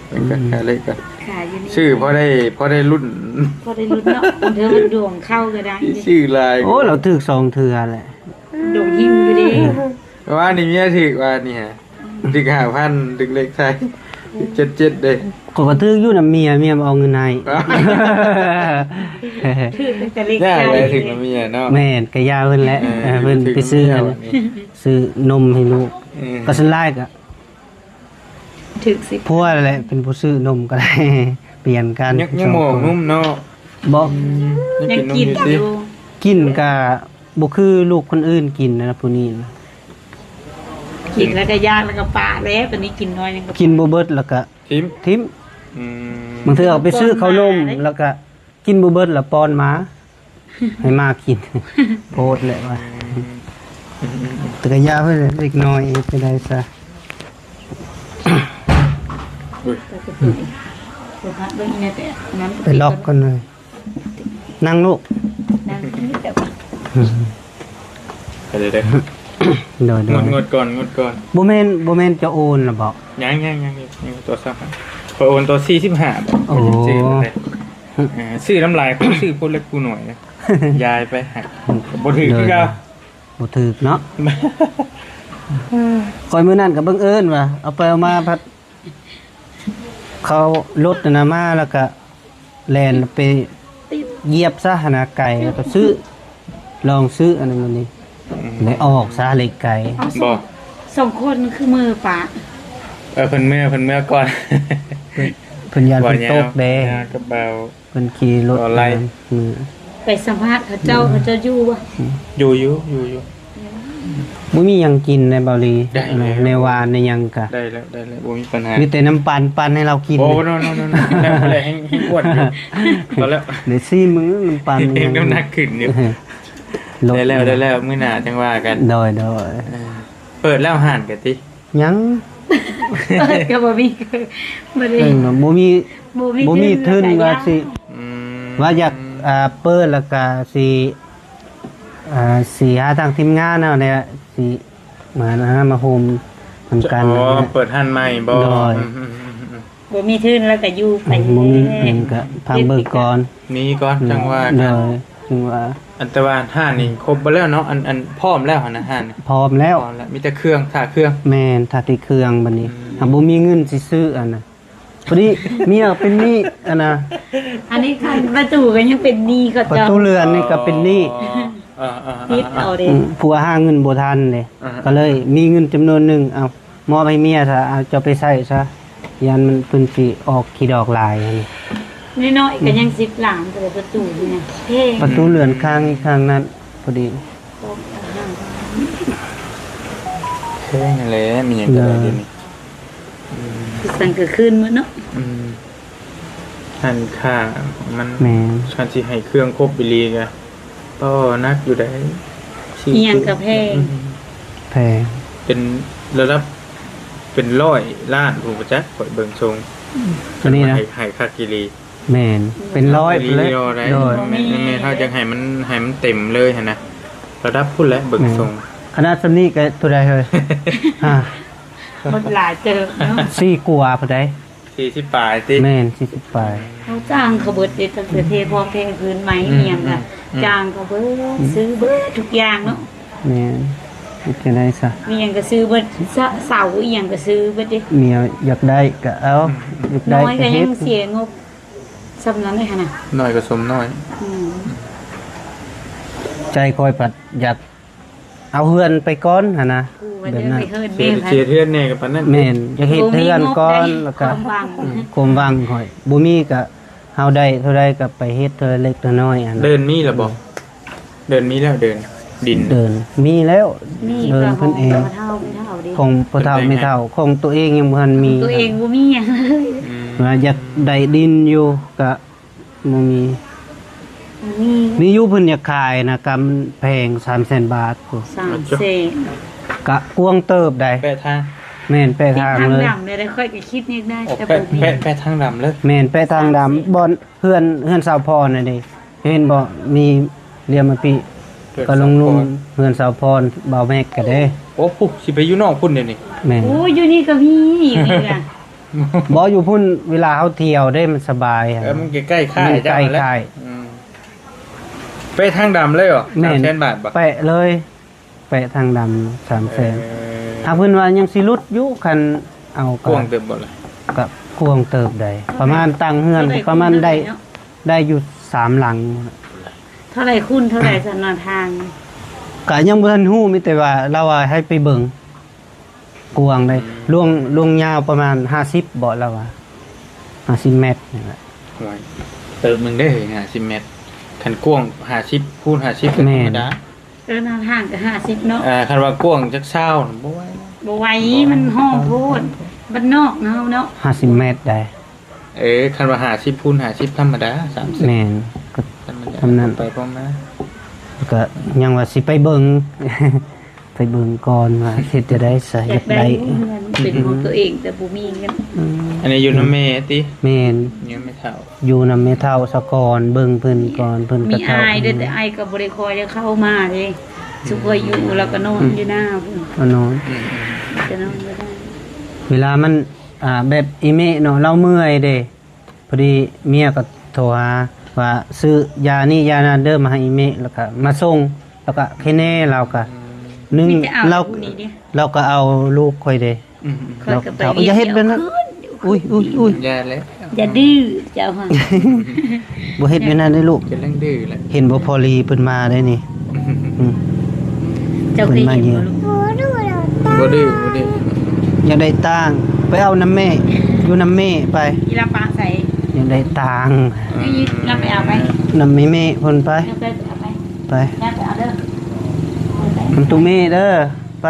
ເບິ່ງກ່ອນ ອືມ ຂາຍເລກກ່ອນ ຂາຍຢູ່ນີ້ ຊື້ພໍໄດ້ ພໍໄດ້ລຸ້ນ ພໍໄດ້ລຸ້ນເນາະ. ບາງເທື່ອມັນດວງເຂົ້າກໍໄດ້ ຊື້ຫຼາຍ. ໂອ້ ລາວຖືກສອງເທື່ອແຫຼະ ດວງເຮັງຢູ່ເດ້. ເອີ ວານນີ້ເມຍຖືກ ວານນີ້ຫາ ຖືກຫ້າພັນ ຖືກເລກໄທ ຖືກເຈັດເຈັດເດ້. ຂ້ອຍກໍຖືກຢູ່ນຳເມຍ ເມຍບໍ່ເອົາເງິນໃຫ້. ຖືກແຕ່ເລກໄທ ຍາກແຫຼະ ຖືກນຳເມຍເນາະ. ແມ່ນ ກໍຢ່າເພິ່ນແຫຼະ. ເອີ ເອີ ເພິ່ນໄປຊື້ອັນ ຖືກນຳເມຍ ຊື້ນົມໃຫ້ລູກ. ເອີ ກໍສ່ວນຫຼາຍກໍ ຖືກສິ ຜົວແຫຼະເປັນຜູ້ຊື້ນົມກໍໄດ້ ປ່ຽນກັນ. ຍັງ ຍັງບໍ່ນົມເນາະ. ບໍ່ ອືມ ຍັງກິນຢູ່ ກິນກໍບໍ່ຄືລູກຄົນອື່ນກິນນະ ຜູ້ນີ້ນະ. ກິນແລ້ວກໍຢາກ ແລ້ວກໍປະແລ້ວ ບັດນີ້ກິນໜ້ອຍໜຶ່ງກໍ ກິນບໍ່ເບິດແລ້ວກໍຖິ້ມ ຖິ້ມ. ອືມ ບາງເທື່ອເອົາໄປຊື້ເຂົ້າໜົມ ແລ້ວກໍກິນບໍ່ເບິດ ແລ້ວປ້ອນໝາ ໃຫ້ໝາກິນ ໂພດແຫຼະວ່າ. ອືມ ແຕ່ກໍຢ່າເພິ່ນເລັກນ້ອຍ ເຮັດໄປໄດ້ຊະ. ອຸ້ຍ ໄປລັອກກ່ອນເລີຍ. ນັ່ງລູກ ນັ່ງ ອືມ ໄປເລີຍເດີ. ໂດຍໆ ງົດ ງົດກ່ອນ ງົດກ່ອນ. ບໍ່ແມ່ນ ບໍ່ແມ່ນຈະໂອນລະບໍ? ຍັງ ຍັງ ຍັງຢູ່ ຍັງຢູ່ ໂທລະສັບ ຂ້ອຍໂອນຕໍ່ສີ່ສິບຫ້າບໍ? ໂອ້ ຊື້ນຳຫຼາຍ ຊື້ຜູ້ເລັກຜູ້ນ້ອຍນະ ຢາຍໄປ ບໍ່ຖືກຄືເກົ່າ. ບໍ່ຖືກເນາະ. ຂ້ອຍມື້ນັ້ນກໍບັງເອີນວ່າ ເອົາໄປເອົາມາພັດ ເຂົາລົດນັ້ນນະມາ ແລ້ວກະແລ່ນໄປຢຽບຊະຫັ້ນນະ ໄກ່ ແລ້ວກໍຊື້ ລອງຊື້ອັນນັ້ນນີ້ ອືມ ໄດ້ອອກຊະເລກໄກ່. ເອົາ ບໍ່ ສອງ ສອງຄົນຄືມືປະ. ເອີ ເພິ່ນເມືອ ເພິ່ນເມືອກ່ອນ ເພິ່ນ ເພິ່ນຢ້ານເພິ່ນຕົກເດ້ ກັບເບົາ ເພິ່ນຂີ່ລົດ ອອນລາຍ ອືມ ໄປສຳພາດເຂົາເຈົ້າ ເຂົາເຈົ້າຢູ່ບໍ່? ຢູ່ ຢູ່ ຢູ່ ຢູ່. ບໍ່ມີຫຍັງກິນໃນເບົາຫຼີ ໄດ້ແລ້ວ ແນວຫວານແນວຫຍັງກະ ໄດ້ແລ້ວ ໄດ້ແລ້ວ ບໍ່ມີປັນຫາ. ມີແຕ່ນ້ຳປັ່ນ ປັ່ນໃຫ້ລາວກິນ. ໂອ້ ໂນ ໂນ ໂນ ໂນ ແລ້ວ ແລ້ວແຮງ ແຮງອ້ວນຢູ່. ພໍແລ້ວ ໄດ້ສີ່ມື້ ນ້ຳປັ່ນ ແຮງນ້ຳໜັກຂຶ້ນຢູ່. ລົດ ໄດ້ແລ້ວ ໄດ້ແລ້ວ ມື້ໜ້າຈັ່ງວ່າກັນ. ໂດຍ ໂດຍ ເອີ ເປີດແລ້ວຮ້ານກະຕິ? ຍັງ ເປີດກໍບໍ່ມີ ບໍ່ໄດ້ ເອີ ບໍ່ມີ ບໍ່ມີ ບໍ່ມີທຶນ ທຶນວ່າຊິ ອືມ ວ່າຢາກ ອ່າ ເປີດ ແລ້ວກະຊິ ອ່າ ຊິຫາທາງທີມງານເຮົານີ້ແຫຼະ ຊິມາ ມາໂຮມນຳກັນ. ອໍ ເປີດຮ້ານໃໝ່ບໍ? ໂດຍ ອືມ ບໍ່ມີທຶນແລ້ວກໍຢູ່ໄປ ອືມ ບໍ່ມີທຶນກໍພັກເບິ່ງກ່ອນ ໜີກ່ອນ ອືມ ຈັ່ງວ່າກັນ. ໂດຍ ເຖິງວ່າ ອັນ ແຕ່ວ່າຮ້ານນີ້ຄົບເບິດແລ້ວເນາະ ອັນ ອັນ ພ້ອມແລ້ວຫັ້ນນະ ຮ້ານນີ້ ພ້ອມແລ້ວ ພ້ອມແລ້ວ ມີແຕ່ເຄື່ອງ ຖ້າເຄື່ອງ ແມ່ນ ຖ້າແຕ່ເຄື່ອງບັດນີ້ ອືມ ຫາບໍ່ມີເງິນຊິຊື້ອັນນະ ພໍດີເມຍເປັນໜີ້ອັນນະ ອັນນີ້ຄັນປະຕູກໍຍັງເປັນໜີ້ເຂົາ ປະຕູເຮືອນນີ້ກໍເປັນໜີ້ ອໍ ເອີໆໆໆ ຕິດເອົາເດ້ ອືມ ຜົວຫາເງິນບໍ່ທັນເດ້ ອ່າໆ ກໍເລີຍມີເງິນຈຳນວນໜຶ່ງ ເອົາ ມອບໃຫ້ເມຍຊະ ເອົາເຈົ້າໄປໃຊ້ຊະ ຢ້ານມັນ ເພິ່ນຊິອອກຂີ້ດອກຫຼາຍຫັ້ນ ນ້ອຍໆກໍຍັງສິບລ້ານ ປະຕູນີ້ນະ ແພງ ປະຕູເຮືອນຂ້າງນີ້ຂ້າງນັ້ນ ພໍດີ ແພງຫັ້ນແຫຼະ ມີຫຍັງກໍໄດ້ດຽວນີ້ ອືມ ສັ່ງກໍຄືນໝົດເນາະ ອືມ ຫັ້ນຄ່າມັນ ແມ່ນ ຄັນຊິໃຫ້ເຄື່ອງຄົບອີ່ຫຼີກໍ ໂອ້ ໜັກຢູ່ໃດ໋ ອີ່ຫຍັງກໍແພງ ອືມ ແພງ ເປັນລະດັບເປັນຮ້ອຍລ້ານພຸ້ນ ບໍ່ຈັກ ຂ້ອຍເບິ່ງຊົງ ອືມ ຕົວນີ້ນະ ໃຫ້ ໃຫ້ຄັກອີ່ຫຼີ ແມ່ນ ເປັນຮ້ອຍພຸ້ນແຫຼະ ໂດຍ ແມ່ນ ແມ່ນ ເຮົາຢາກໃຫ້ມັນ ໃຫ້ມັນເຕັມເລີຍຫັ້ນນະ ລະດັບພຸ້ນແຫຼະ ເບິ່ງຊົງ ແມ່ນ ຂະໜາດສ່ຳນີ້ກໍເທົ່າໃດເຮີ້ຍ ຮະ ໝົດຫຼາຍເຕີບເນາະ ສີ່ກວ່າພຸ້ນໃດ ສີ່ສິບປາຍຕິ ແມ່ນ ສີ່ສິບປາຍ ເຮົາຈ້າງເຂົາເບິດເດ້ ຕັ້ງແຕ່ເທພອກເທພື້ນໃໝ່ ອືມ ອີ່ຫຍັງກະ ອືມ ຈ້າງເຂົາເບິດ ອືມ ຊື້ເບິດທຸກຢ່າງເນາະ ແມ່ນ ເຮັດຈັ່ງໃດຊະ ມີຫຍັງກະຊື້ເບິດ ສະ ເສົາອີ່ຫຍັງກະຊື້ເບິດເດ້ ເມຍຢາກໄດ້ກະເອົາ ອືມ ຢາກໄດ້ ນ້ອຍກະເຮັດ ຍັງເສຍງົບສ່ຳນັ້ນເດ້ຫັ້ນນະ ນ້ອຍກະສົມນ້ອຍ ອືມ ໃຈຂ້ອຍພັດຢາກ ເອົາເຮືອນໄປກ່ອນຫັ້ນນະ ແບບນັ້ນ ເສຍເຮືອນແດ່ກໍປານນັ້ນ ແມ່ນ ຢາກເຮັດເຮືອນກ່ອນ ແລ້ວກໍ ຄວາມຫວັງ ຄວາມຫວັງຂ້ອຍ ບໍ່ມີກໍເຮົາໄດ້ເທົ່າໃດກໍໄປເຮັດເທື່ອເລັກເທື່ອນ້ອຍຫັ້ນນະ ເດີ່ນມີແລ້ວບໍ່ ເດີ່ນມີແລ້ວ ເດີ່ນ ດິນ ເດີ່ນມີແລ້ວ ເດີ່ນເພິ່ນເອງ ຂອງພໍ່ເຖົ້າແມ່ເຖົ້າ ຂອງໂຕເອງຍັງບໍ່ທັນມີ ຂອງໂຕເອງບໍ່ມີຫຍັງເລີຍ ອືມ ວ່າຢາກໄດ້ດິນຢູ່ ກະ ບໍ່ມີ ມີ ມີຢູ່ ເພິ່ນຢາກຂາຍນະ ກຳແພງ ສາມແສນບາດພຸ້ນ ສາມແສນ ກະກວ້າງເຕີບໃດ໋ ແປະທາງ ແມ່ນ ແປະທາງເລີຍ ຕິດທາງດຳແດ່ ຂ້ອຍກໍຄິດຢາກໄດ້ ແຕ່ບໍ່ມີ ແປະ ແປະທາງດຳເລີຍ ແມ່ນ ແປະທາງດຳ ສາມແສນ ບ່ອນເຮືອນ ເຮືອນສາວພອນນະເດ ເຫັນບໍ່ ມີລຽມມາປີ ເຮືອນສາວພອນ ກໍລົງລຸ່ມ ເຮືອນສາວພອນ ບ່າວແມັກກະເດ້ ໂອ້ ພຸ້ນ ຊິໄປຢູ່ນອກພຸ້ນດຽວນີ້ ແມ່ນ ໂອ້ ຢູ່ນີ້ກໍມີ ຢູ່ນີ້ນະ ບໍ່ ຢູ່ພຸ້ນເວລາເຮົາທ່ຽວເດ້ ມັນສະບາຍ ເອີ ມັນໃກ້ໆຄ້າຍ ມັນໃກ້ໆຄ້າຍ ອືມ ແປະທາງດຳເລີຍບໍ? ແມ່ນ ສາມແສນບາດບໍ? ແປະເລີຍ ແປະທາງດຳ ສາມແສນ ເອີ ຫາກເພິ່ນວ່າຍັງຊິຫຼຸດຢູ່ ຄັນເອົາ ກະ ກວ້າງເຕີບບໍ່ລະ? ກະກວ້າງເຕີບໃດ ປະມານຕັ້ງເຮືອນ ປະມານໄດ້ ເທົ່າໃດຄູນເທົ່າໃດເນາະ? ໄດ້ຢູ່ສາມຫຼັງ ເທົ່າໃດຄູນເທົ່າໃດຊັ້ນນະ ທາງ? ກະຍັງບໍ່ທັນຮູ້ ມີແຕ່ວ່າລາວວ່າໃຫ້ໄປເບິ່ງ ກວ້າງເດ້ ອືມ ລວງ ລວງຍາວປະມານຫ້າສິບເບາະ ລາວວ່າ ຫ້າສິບແມັດນີ້ແຫຼະ ໂອ້ຍ ເຕີບໜຶ່ງເດ້ ຫ້າສິບແມັດ ຄັນກວ້າງຫ້າສິບຄູນຫ້າສິບ ກໍ ແມ່ນ ທຳມະດາ ເອີ ໜ້າທາງກໍຫ້າສິບເນາະ ອ່າ ຄັນວ່າກວ້າງຈັກຊາວ ບໍ່ໄຫວ ບໍ່ໄຫວ ມັນຫ້ອງໂພດ ບ້ານນອກເນາະ ເຮົາເນາະ ຫ້າສິບແມັດໃດ ເອີ ຄັນວ່າຫ້າສິບຄູນຫ້າສິບ ທຳມະດາ ສາມສິບ ແມ່ນ ກໍ ທຳມະດາ ທຳນັ້ນ ໄປພໍມາ ກໍຍັງວ່າຊິໄປເບິ່ງ ໄປເບິ່ງກ່ອນວ່າເຮັດຈັ່ງໃດຊະ ຢາກໄດ້ ຢາກໄດ້ເຮືອນເປັນຂອງຕົວເອງ ອືມ ແຕ່ບໍ່ມີເງິນ ອືມ ອັນນີ້ຢູ່ນຳແມ່ຕິ? ແມ່ນ ຢູ່ນຳແມ່ເຖົ້າ ຢູ່ນຳແມ່ເຖົ້າສາກ່ອນ ເບິ່ງເພິ່ນກ່ອນ ເພິ່ນກໍເຖົ້າ ມີອ້າຍເດ້ ແຕ່ອ້າຍກໍບໍ່ໄດ້ຄ່ອຍໄດ້ເຂົ້າມາເດ້ ຊຸມຂ້ອຍຢູ່ ລາວກໍນອນຢູ່ນາພຸ້ນ ກໍນອນ ອືມ ກໍນອນຢູ່ນາ ເວລາມັນ ອ່າ ແບບອີ່ແມ່ເນາະ ລາວເມື່ອຍເດ້ ພໍດີເມຍກໍໂທຫາວ່າ ຊື້ຢານີ້ຢານັ້ນເດີ ມາໃຫ້ອີ່ແມ່ ແລ້ວກໍມາສົ່ງ ແລ້ວກໍແຄ່ແນ່ ລາວກໍ ອືມ ໜຶ່ງ ມີແຕ່ເອົາ ລາວ ຜູ້ນີ້ເດ້ ລາວກໍເອົາລູກຂ້ອຍເດ້ ອືມໆ ຂ້ອຍກໍໄປ ລາວກໍ ຢ່າເຮັດແບບນັ້ນ ເອົາຄືນ ອຸ້ຍໆໆ ຢ່າແຫຼະ ຢ່າດື້ເຈົ້າຫັ້ນ ບໍ່ເຮັດແບບນັ້ນເດ້ລູກ ກຳລັງດື້ແຫຼະ ເຫັນບໍ່ ພໍລີເພິ່ນມາໄດ້ນີ້ ອືມ ເຈົ້າເຄີຍເຫັນບໍ່ລູກ? ບໍ່ດື້ ບໍ່ດື້ ບໍ່ດື້ ບໍ່ດື້ ຢາກໄດ້ຕ່າງ ໄປເອົານຳແມ່ ຢູ່ນຳແມ່ໄປ ອີລາປະໃສ? ຢາກໄດ້ຕ່າງ ອືມ ອີລາໄປເອົາໄປ ນຳແມ່ໆເພິ່ນໄປ ເອົາໄປ ເອົາໄປ ໄປ ໄປເອົາເດີ ນຳຕູ້ແມ່ເດີ ໄປ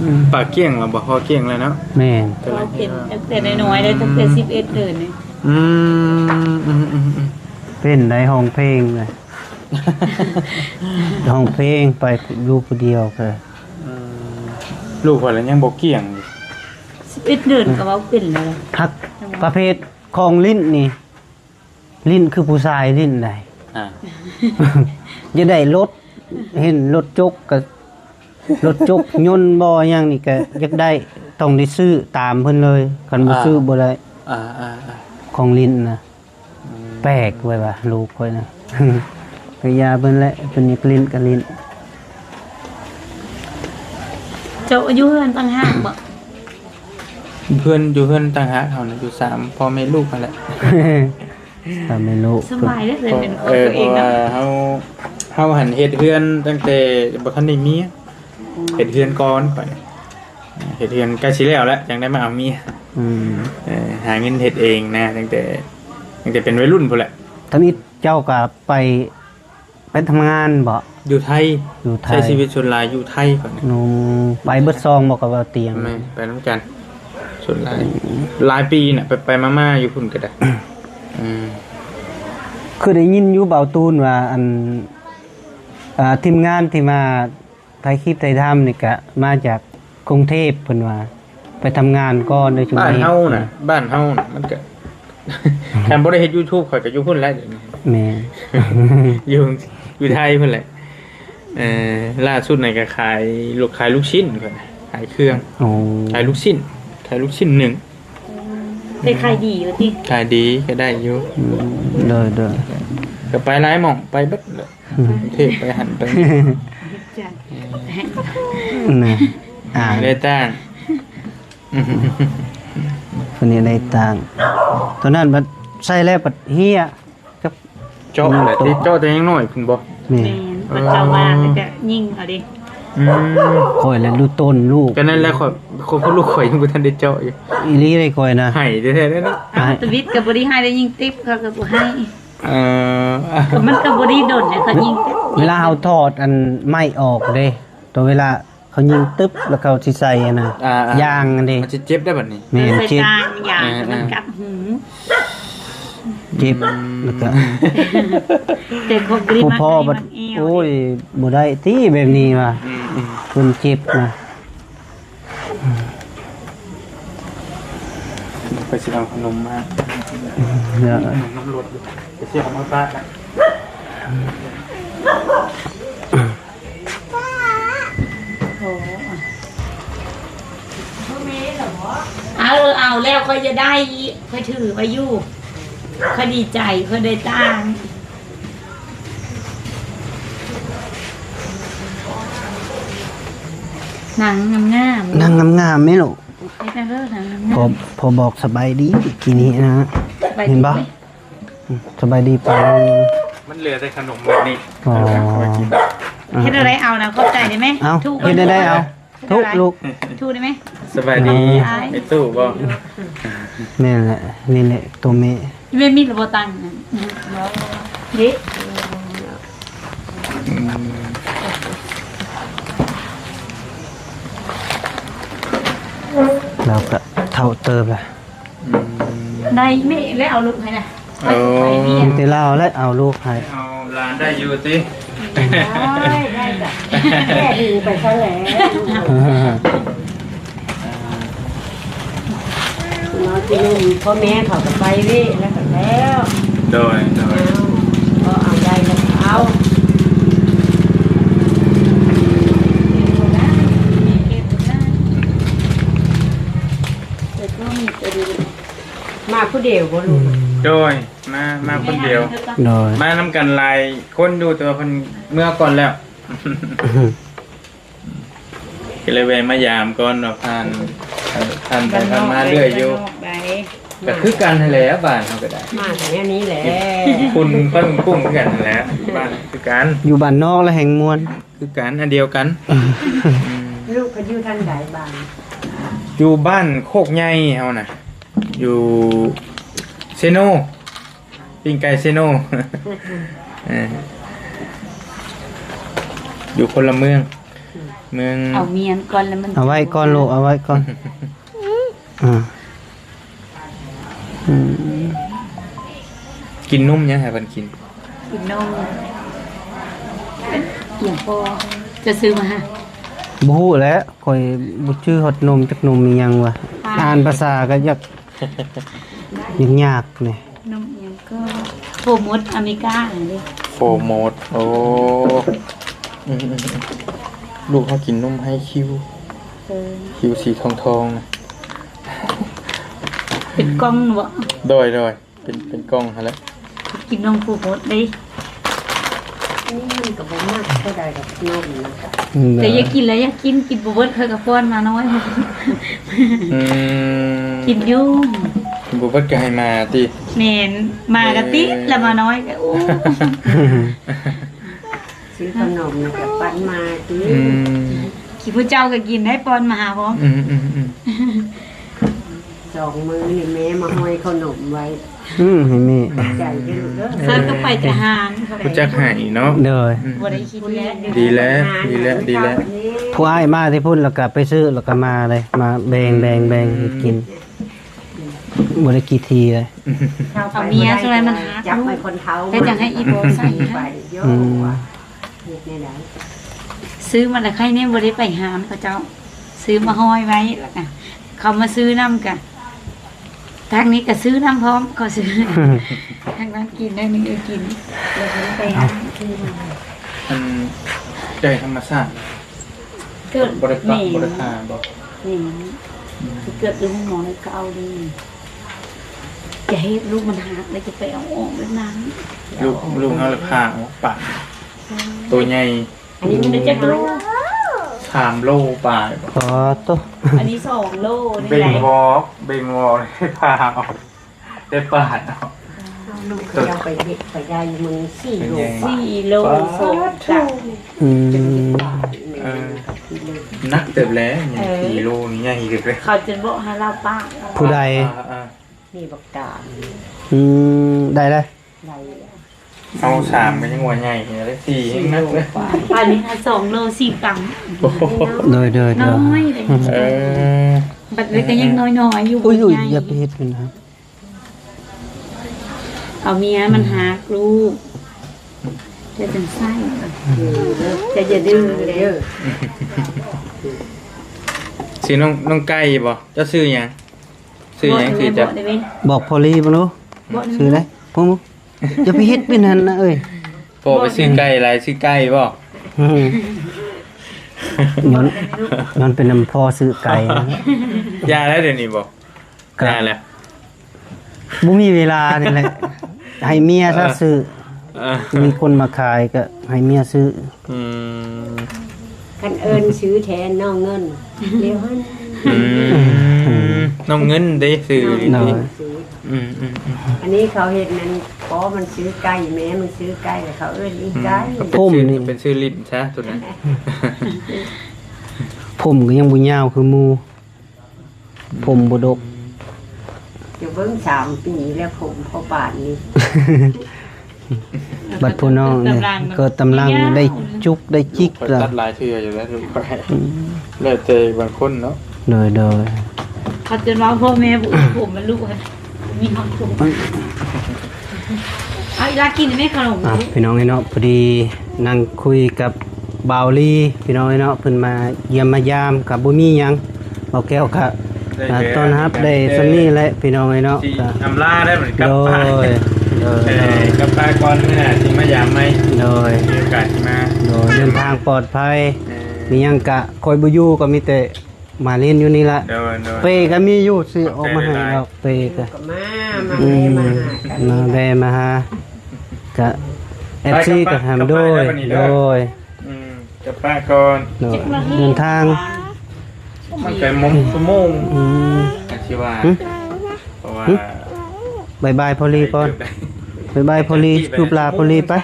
ອືມ ປາກກ້ຽງແລ້ວບໍ່? ພໍກ້ຽງແລ້ວເນາະ ແມ່ນ ກໍເປັນຕັ້ງແຕ່ນ້ອຍໆເດ້ ອືມ ຕັ້ງແຕ່ສິບເອັດເດືອນນີ້ ອືມ ອືມໆໆ ເປັນໄດ້ ຮ້ອງເພງເລີຍ ຮ້ອງເພງໄປຢູ່ຜູ້ດຽວກໍ ອືມ ລູກຂ້ອຍລະຍັງບໍ່ກ້ຽງຢູ່ ສິບເອັດເດືອນກໍເວົ້າເປັນແລ້ວ ຮັກປະເພດຂອງຫຼິ້ນນີ້ ຫຼິ້ນຄືຜູ້ຊາຍຫຼິ້ນໃດ ອ່າ ຢາກໄດ້ລົດ ເຫັນລົດຈົກກໍ ລົດຈົກຍົນບໍ່ຫຍັງນີ້ກໍຢາກໄດ້ ຕ້ອງໄດ້ຊື້ຕາມເພິ່ນເລີຍ ຄັນບໍ່ ອ່າ ຊື້ບໍ່ໄດ້ ອ່າໆໆ ຂອງຫຼິ້ນນະ ອືມ ແປກໄວ້ວ່າລູກຂ້ອຍນະ ກໍຢ່າເພິ່ນແຫຼະ ເພິ່ນຢາກຫຼິ້ນກໍຫຼິ້ນ. ເຈົ້າຢູ່ເຮືອນຕ່າງຫາກບໍ່? ເພື່ອນຢູ່ເຮືອນຕ່າງຫາກ ເຮົານະຢູ່ສາມພໍ່ແມ່ລູກຫັ້ນແຫຼະ. ສາມແມ່ລູກ ສະບາຍເດ້ ເປັນຂອງ ເອີ ຕົວເອງເນາະ ເພາະວ່າເຮົາ ເຮົາຫັ້ນເຮັດເຮືອນຕັ້ງແຕ່ບໍ່ທັນໄດ້ເມຍ ເຮັດເຮືອນກ່ອນ ຂ້ອຍເຮັດເຮືອນໃກ້ຊິແລ້ວແລ້ວ ຈັ່ງໄດ້ມາເອົາເມຍ. ອືມ ເອີ ຫາເງິນເຮັດເອງນະ ຕັ້ງແຕ່ ຕັ້ງແຕ່ເປັນໄວລຸ້ນພຸ້ນແຫຼະ. ທຳອິດເຈົ້າກໍໄປ ໄປທຳງານບໍ່? ຢູ່ໄທ ຢູ່ໄທ ໃຊ້ຊີວິດສ່ວນຫຼາຍຢູ່ໄທຂ້ອຍນະ. ໂອ້ ໄປເບິດຊ່ອງບໍ່ກັບບ່າວຕຽງ? ແມ່ນ ໄປນຳກັນ ສ່ວນຫຼາຍ ອືມ ຫຼາຍປີນະ ໄປໆມາໆຢູ່ພຸ້ນກໍໄດ້. ອືມ ຄືໄດ້ຍິນຢູ່ບ່າວຕູນວ່າ ອັນ ອ່າ ທີມງານທີ່ມາ ຖ່າຍຄລິບຖ່າຍທຳນີ້ກະມາຈາກກຸງເທບ ເພິ່ນວ່າໄປທຳງານກ່ອນໃນຊຸມ ບ້ານເຮົານະ ເທບ ບ້ານເຮົານະ ມັນກະ ຄັນບໍ່ໄດ້ເຮັດຢູທູບ ຂ້ອຍກະຢູ່ພຸ້ນແຫຼະດຽວນີ້. ແມ່ນ ຢູ່ ຢູ່ໄທພຸ້ນແຫຼະ. ເອີ ລ່າສຸດນີ້ກະຂາຍລູກ ຂາຍລູກຊິ້ນ ຂ້ອຍຂາຍເຄື່ອງ. ໂອ້ ຂາຍລູກຊິ້ນ ຂາຍລູກຊິ້ນໜຶ້ງ. ໄດ້ຂາຍດີຢູ່ຕິ? ຂາຍດີກໍໄດ້ຢູ່. ອືມ ໂດຍໆ ກໍໄປຫຼາຍໝ່ອງ ໄປເບິດແຫຼະ. ອືມ ເທບໄປຫັ້ນໄປນີ້ ນະ ອ່າ ໄດ້ຕັ້ງ ເພິ່ນນີ້ໄດ້ຕັ້ງ ຕົວນັ້ນບັດໃສ່ແລ້ວບັດເຮຍກັບ ເຈາະແຫຼະຕິ ເຈາະແຕ່ຍັງນ້ອຍພຸ້ນບໍ່? ແມ່ນ ແມ່ນ ບັດເຈົ້າມາກໍຈະຍິງເອົາເດ້. ອືມ ຂ້ອຍແຫຼະລູກຕົ້ນລູກ ກໍນັ້ນແຫຼະ ຂ້ອຍ ຄົນ ຄົນລູກຂ້ອຍຍັງບໍ່ທັນໄດ້ເຈາະຢູ່. ອີ່ຫຼີເດ້ຂ້ອຍນະ ໃຫ້ແທ້ໆເດ້ເນາະ. ເອົາ ຕະວິດກໍບໍ່ໄດ້ໃຫ້ ໄດ້ຍິງຕິບ ເຂົາກໍບໍ່ໃຫ້. ເອີ ກໍມັນກໍບໍ່ໄດ້ດົນແຫຼະ ເຂົາຍິງແຕ່ ເວລາເຮົາຖອດອັນໄມ້ອອກເດ້ ຕົວເວລາເຂົາຍິງຕຶບ ແລ້ວເຂົາຊິໃສ່ອັນນະ ອ່າໆ ຢາງຫັ້ນເດ້ ມັນຊິເຈັບໄດ໋ບັດນີ້. ແມ່ນ ເຈັບ ຢາງ ອ່າໆ ມັນກັດຫູ ເຈັບ ອືມ ແລ້ວກໍ ແຕ່ຂອງກະລິ ຜູ້ພໍ່ບັດ ມັກແອວ ໂອ້ຍ ບໍ່ໄດ້ຕິແບບນີ້ວ່າ ອືມໆ ຄົນເຈັບນະ. ໄປຊິເອົາຂະໜົມມາ ເອີ ຂະໜົມນຳລົດຢູ່ ໄປຊິເອົາມາຝາກນະ. ເອົາ ເອົາແລ້ວ ຂ້ອຍຈະໄດ້ ຂ້ອຍຖືໄວ້ຢູ່ ຂ້ອຍດີໃຈ ຂ້ອຍໄດ້ຕ່າງ. ນາງງາມໆ ນາງງາມໆແມ່ລູກ ເຮັດແນວເດີ ນາງງາມໆ. ພໍ ພໍບອກສະບາຍດີກີ້ນີ້ນະ ສະບາຍດີ ເຫັນບໍ່? ອືມ ສະບາຍດີປ້າລຸງ. ມັນເຫຼືອແຕ່ຂະໜົມແບບນີ້. ອໍ ເອົາໄວ້ກິນ. ເຮັດແນວໃດເອົານະ ຂອບໃຈໄດ້ໄໝ? ເອົາ ເຮັດແນວໃດເອົາ? ທຸກລູກ ທຸກໄດ້ໄໝ? ສະບາຍດີ ໄອ້ຕູ້ບໍ່? ແມ່ນແຫຼະ ນີ້ແຫຼະຕົວແມ່. ແມ່ມີຫຼືບໍ່ຕັງ? ເດ ອືມ ລາວກະເຖົ້າເຕີບລະ. ອືມ ໄດ້ແມ່ແລ້ວເອົາລູກໃຫ້ນະ. ໂອ້ ໄປວຽກ ມີແຕ່ລາວແຫຼະເອົາລູກໃຫ້ ເອົາຫຼານໄດ້ຢູ່ຕິ? ໄດ້ ໄດ້ຈ້ະ ແມ່ດີໄປຊະແລ້ວ. ເນາະ ທີ່ໜຸ່ມ ພໍ່ແມ່ເຂົາກໍໄປວຽກແລ້ວກໍແລ້ວ. ໂດຍ ໂດຍ ເອົາ ກໍເອົາໄດ້ແລ້ວກໍເອົາ. ມາຜູ້ດຽວບໍ່ລູກ? ໂດຍ ມາ ມາຄົນດຽວ. ໂດຍ ມານຳກັນຫຼາຍຄົນຢູ່ ແຕ່ວ່າເພິ່ນເມືອກ່ອນແລ້ວ ກໍເລີຍແວ່ມາຢາມກ່ອນເນາະ. ຜ່ານ ຜ່ານໄປຜ່ານມາເລື້ອຍຢູ່. ບ້ານນອກໃດ ກໍຄືກັນຫັ້ນແຫຼະ ບ້ານເຮົາກໍໄດ້ ມາແນວນີ້ແຫຼະ. ຄຸນຄົນກຸ້ງຄືກັນຫັ້ນແຫຼະ ບ້ານຄືກັນ. ຢູ່ບ້ານນອກລະແຮ່ງມ່ວນ. ຄືກັນ ອັນດຽວກັນ. ອືມ ລູກເພິ່ນຢູ່ທາງໃດບ້ານ? ຢູ່ບ້ານໂຄກໃຫຍ່ເຮົານະ ຢູ່ເຊໂນ ປີ້ງໄກ່ເຊໂນ. ເອີ ຢູ່ຄົນລະເມືອງ ເມືອງ. ເອົາມຽນກ່ອນລະມັນ ເອົາໄວ້ກ່ອນລູກ ເອົາໄວ້ກ່ອນ. ອ່າ ອືມ ກິນນົມຫຍັງໃຫ້ເພິ່ນກິນ? ກິນນົມ ອີ່ຫຍັງກໍຈະຊື້ມາໃຫ້ ບໍ່ຮູ້ແຫຼະ ຂ້ອຍບໍ່ຈື່ຮອດນົມຈັກນົມອີ່ຫຍັງວະ ອ່ານພາສາກໍຢາກ ຍາກໆແດ່. ນົມອີ່ຫຍັງກໍໂຟມອດອາເມລິກາຫັ້ນເດ້. ໂຟມອດ ໂອ້ ອືມໆໆ ລູກເຮົາກິນນົມໄຮຄິວ. ເອີ ຄິວສີທອງໆ ເປັນກ່ອງບໍ່? ໂດຍໆ ເປັນ ເປັນກ່ອງຫັ້ນແຫຼະ. ກິນນົມຜູ້ບົດເດ້. ນີ້ມັນກໍບໍ່ມັກເທົ່າໃດດອກນົມນະ ອືມ ແຕ່ຢາກກິນແລ້ວຢາກກິນ ກິນບໍ່ເບິດ ຂ້ອຍກໍປ້ອນໝານ້ອຍ. ອືມ ກິນຢູ່ ກິນບໍ່ເບິດກໍໃຫ້ໝາຕິ. ແມ່ນ ໝາກໍຕິ ເອີ ແລ້ວໝານ້ອຍກໍ ໂອ້ ຊື້ຂະໜົມແລ້ວກໍປັນໝາກິນ. ອືມ ຂີ້ຜູ້ເຈົ້າກໍກິນໄດ້ ປ້ອນໝາພ້ອມ. ອືມໆໆ ສອງມື້ນີ້ແມ່ມາຫ້ອຍເຂົ້າໜົມໄວ້. ອືມ ໃຫ້ແມ່ ໃຈເດີລູກເດີ. ເອີ ສັດກໍໄປແຕ່ຫາງ ຮູ້ຈັກໃຫ້ເນາະ. ໂດຍ ອືມ ບໍ່ໄດ້ຂີ້ດຽດ. ດີແລ້ວ ດີແລ້ວ ດີແລ້ວ. ຜູ້ອ້າຍມາແຕ່ພຸ້ນ ແລ້ວກໍໄປຊື້ ແລ້ວກໍມາເລີຍ ມາແບ່ງ ອືມ ແບ່ງ ແບ່ງໃຫ້ກິນ. ບໍ່ໄດ້ຂີ້ຖີ່ເລີຍ. ເອົາເມຍຊ່ວຍມັນຫາ ຈັບໄວ້ຄົນເຖົ້າ ແລ້ວຈັ່ງໃຫ້ອີ່ໂບໃສ່ໃຫ້. ອືມ ເຮັດແນວໃດ? ຊື້ມາແລ້ວໃຄແນ່ ບໍ່ໄດ້ໄປຮ້ານເຂົາເຈົ້າ ຊື້ມາຫ້ອຍໄວ້ ແລ້ວກະເຂົາມາຊື້ນຳ ກະທາງນີ້ກະຊື້ນຳພ້ອມ ເຂົາຊື້ ທາງນັ້ນກິນ ທາງນີ້ກໍກິນ ແລ້ວກໍໄດ້ໄປຮ້ານ. ອັນໄກ່ທຳມະຊາດ ເກີດ ບໍ່ໄດ້ປະ ແມ່ນ ບໍ່ໄດ້ຜ່າບໍ່? ແມ່ນ ອືມ ເກີດຢູ່ໂຮງໝໍແລ້ວກໍເອົາເລີຍ ຈະເຮັດລູກມັນຫັກ ແລ້ວຈະໄປເອົາອອກແບບນັ້ນ. ລູກ ລູກເຮົາລະຜ່າອອກປາກ ໂຕໃຫຍ່. ອັນນີ້ມັນໄດ້ຈັກໂລ? ສາມໂລປາຍ. ອໍ ໂຕ ອັນນີ້ສອງໂລນີ້. ເບັງວອກ ເບັງວອກ ຜ່າອອກ ໄດ້ປາດເນາະ. ເອົາລູກເຂົາເຈົ້າໄປເຮັດໄປໄດ້ ມັນສີ່ໂລ ສີ່ໂລ ປາດ ສອງຕັນ. ອືມ ເອີ ໜັກເຕີບແລ້ວ ເອີ ສີ່ໂລນີ້ໃຫຍ່ເຕີບເລີຍ. ເຂົາຈົນບອກໃຫ້ລາວປາດ. ຜູ້ໃດ? ອ່າໆ ນີ້ບັກຕານ. ອືມ ໄດ້ລະ ໄດ້ລະ. ເອົາສາມກໍຍັງວ່າໃຫຍ່ ສີ່ຍັງໜັກເລີຍ. ອັນນີ້ຫາສອງໂລສີ່ຕັນ. ໂອ້ໂຫ ໂດຍໆໆ ນ້ອຍເດ້. ເອີ ບັດເລັກກໍຍັງນ້ອຍໆຢູ່. ອຸ້ຍໆ ບໍ່ໃຫຍ່ ຢ່າໄປເຮັດມັນນະ. ເອົາເມຍມັນຫາລູກ ຈະຈັ່ງໃສ່ ຈະຢ່າດື້ເດີ. ຊື່ນ້ອງ ນ້ອງໄກ່ບໍ່? ເຈົ້າຊື່ຫຍັງ? ຊື່ຫຍັງ? ຊື່ຈັກ ບອກພໍ່ລີເບິ່ງດູ ຊື່ໃດ? ເບິ່ງດູ ຢ່າໄປເຮັດເປັນຫັ້ນນະເອີຍ. ພໍ່ໄປຊື້ໄກ່ຫຼາຍ ຊື້ໄກ່ບໍ່? ອືມ ຍ້ອນ ຍ້ອນເປັນນຳພໍ່ຊື້ໄກ່. ຢ່າແລ້ວດຽວນີ້ບໍ່? ກະ ຢ່າແລ້ວ ບໍ່ມີເວລານີ້ແຫຼະ ໃຫ້ເມຍຊະຊື້. ເອີ ມີຄົນມາຂາຍກໍໃຫ້ເມຍຊື້. ອືມ ຄັນເອີ້ນຊື່ແທນນ້ອງເງິນ ດຽວຫັ້ນ. ອືມ ນ້ອງເງິນເດ້ຊື່. ເນາະ ອືມໆໆ ອັນນີ້ເຂົາເຮັດນັ້ນ ພໍ່ມັນຊື້ໄກ່ ແມ່ມັນຊື້ໄກ່ ແລ້ວເຂົາເອີ້ນອີ່ໄກ່. ອືມ ຜົມນີ້ເປັນຊື່ຫຼິ້ນຊະໂຕນັ້ນ. ຜົມກໍຍັງບໍ່ຍາວຄືໝູ່. ຜົມບໍ່ດົກ ຈະເບິ່ງສາມປີແລ້ວ ຜົມພໍປານນີ້. ບັດຜູ້ນ້ອງນີ້ ເກີດຕຳລັງ ໄດ້ຈຸກໄດ້ຈິກແລ້ວ. ຕັດຫຼາຍເທື່ອຢູ່ແລ້ວລູກ. ອືມ ແລ້ວແຕ່ບາງຄົນເນາະ. ໂດຍໆ ເຂົາຈົນວ່າພໍ່ແມ່ບໍ່ອຸ້ມຜົມມັນລູກ ມີຮອດຜົມ. ເອົາອີ່ຫຼ້າກິນແມ່ຂະໜົມ. ອ່ະ ພີ່ນ້ອງເອີຍເນາະ ພໍດີນັ່ງຄຸຍກັບບ່າວລີ ພີ່ນ້ອງເອີຍເນາະ ເພິ່ນມາຢ້ຽມມາຢາມ ກໍບໍ່ມີຫຍັງ ບ່າວແກ້ວກໍ ໄດ້ ອ່າ ແຕ່ ຕ້ອນຮັບໄດ້ສ່ຳນີ້ແຫຼະ ພີ່ນ້ອງເອີຍເນາະ. ຊິ ກໍ ອຳລາໄດ້ບັດນີ້ ກັບ ໂດຍ ໂດຍ ເອີ ກັບປາກ່ອນ ມື້ໜ້າຊິມາຢາມໃໝ່. ໂດຍ ມີໂອກາດຊິມາ. ໂດຍ ເດີນທາງປອດໄພ. ເອີ ມີຫຍັງກະຂ້ອຍບໍ່ຢູ່ ກໍມີແຕ່ ມາຫຼິ້ນຢູ່ນີ້ລະ. ໂດຍໆ ເປກໍມີຢູ່ ຊື້ອອກມາໃຫ້ດອກ ເປກໍ ກໍມາ ມາແວ່ມາຫາກັນ ມາແວ່ມາຫາ ກະ ເອັຟຊີກໍຖາມ. ໂດຍ ໂດຍ ອືມ ກັບປາກ່ອນ. ໂດຍ ເດີນທາງ ມັນໄກໝົດຊົ່ວໂມງ. ອືມ ກໍຊິວ່າ ຫຶ ເພາະວ່າ ຫຶ ບາຍບາຍພໍ່ລີກ່ອນ. ບາຍບາຍພໍ່ລີ ຈູບລາພໍ່ລີໄປ.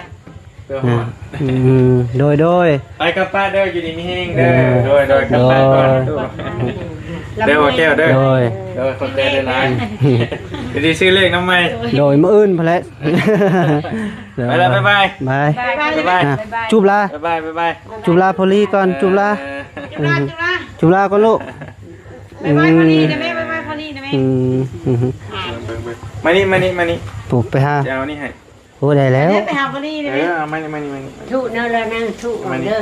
ເພື່ອຮອດ ອືມ ໂດຍ ໂດຍ ໄປກັບປ້າເດີ ຢູ່ດີມີແຮງເດີ. ໂດຍ ໂດຍ ກັບປ້າກ່ອນ ໂດຍ ເດີ ບໍ່ແກ້ວເດີ. ໂດຍ ໂດຍ ຂອບໃຈຫຼາຍໆ ຊິໄດ້ຊື້ເລກນຳໃໝ່. ໂດຍ ມື້ອື່ນພຸ້ນແຫຼະ. ໄປລະ ບາຍບາຍ ບາຍ ບາຍບາຍ ຈູບລາ ບາຍບາຍ ຈູບລາພໍ່ລີກ່ອນ ຈູບລາ ເອີ ຈູບລາ ຈູບລາ ຈູບລາກ່ອນລູກ. ບາຍບາຍພໍ່ລີນະແມ່ ບາຍບາຍພໍ່ລີນະແມ່. ອືມ ມານີ້ ມານີ້ ມານີ້ ໂອ້ ໄປຫາ ຈະເອົານີ້ໃຫ້. ໂອ້ ໄດ້ແລ້ວ ໄປຫາພໍດີເດ້. ເອີ ເອົາມານີ້ ມານີ້ ມານີ້ ທຸເດີລະນາງ ທຸເດີ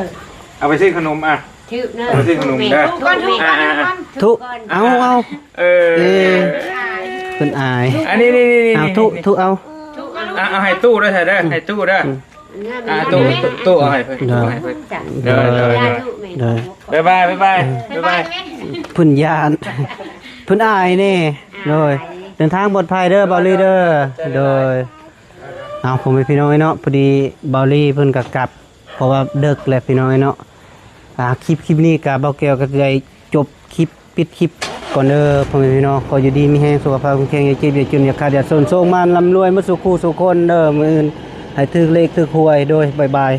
ເອົາໄປຊື້ຂະໜົມ. ອ່ະ ທຸເດີ ເອົາໄປຊື້ຂະໜົມເດີ. ທຸກ່ອນ ທຸກ່ອນ ທຸກ່ອນ ທຸ ເອົາ ເອົາ ເອີ ເອີ ເພິ່ນອາຍ ອັນນີ້ ນີ້ ນີ້ ນີ້ ອ່າ ທຸ ທຸເອົາ ທຸເອົາ ເອົາໃຫ້ຕູ້ເດີ ໃຫ້ຕູ້ເດີ. ອ່າ ຕູ້ ຕູ້ເອົາໃຫ້ເພິ່ນ ຕູ້ໃຫ້ເພິ່ນ. ໂດຍ ໂດຍ ໂດຍ ບາຍບາຍ ບາຍບາຍ ບາຍບາຍ. ເພິ່ນຢ້ານ ເພິ່ນອາຍແດ່. ໂດຍ ເດີນທາງປອດໄພເດີ ບ່າວລີເດີ. ໂດຍ. ເອົາ ພໍ່ແມ່ພີ່ນ້ອງເອີຍເນາະ ພໍດີບ່າວລີເພິ່ນກໍກັບ ເພາະວ່າເດິກແລ້ວພີ່ນ້ອງເອີຍເນາະ. ອ່າ ຄລິບ ຄລິບນີ້ກໍບ່າວແກ້ວກໍຈະໄດ້ຈົບຄລິບ ປິດຄລິບກ່ອນເດີ ພໍ່ແມ່ພີ່ນ້ອງ. ຂໍຢູ່ດີມີແຮງ ສຸຂະພາບແຂງແຂງ ຢ່າເຈັບຢ່າຈົນ ຢ່າຂາດຢ່າຈົນ ໂຊກໝານລ່ຳລວຍໝົດສູ່ຄູ່ສູ່ຄົນເດີ. ມື້ອື່ນໃຫ້ຖືກເລກຖືກຫວຍ ໂດຍ ບາຍບາຍ.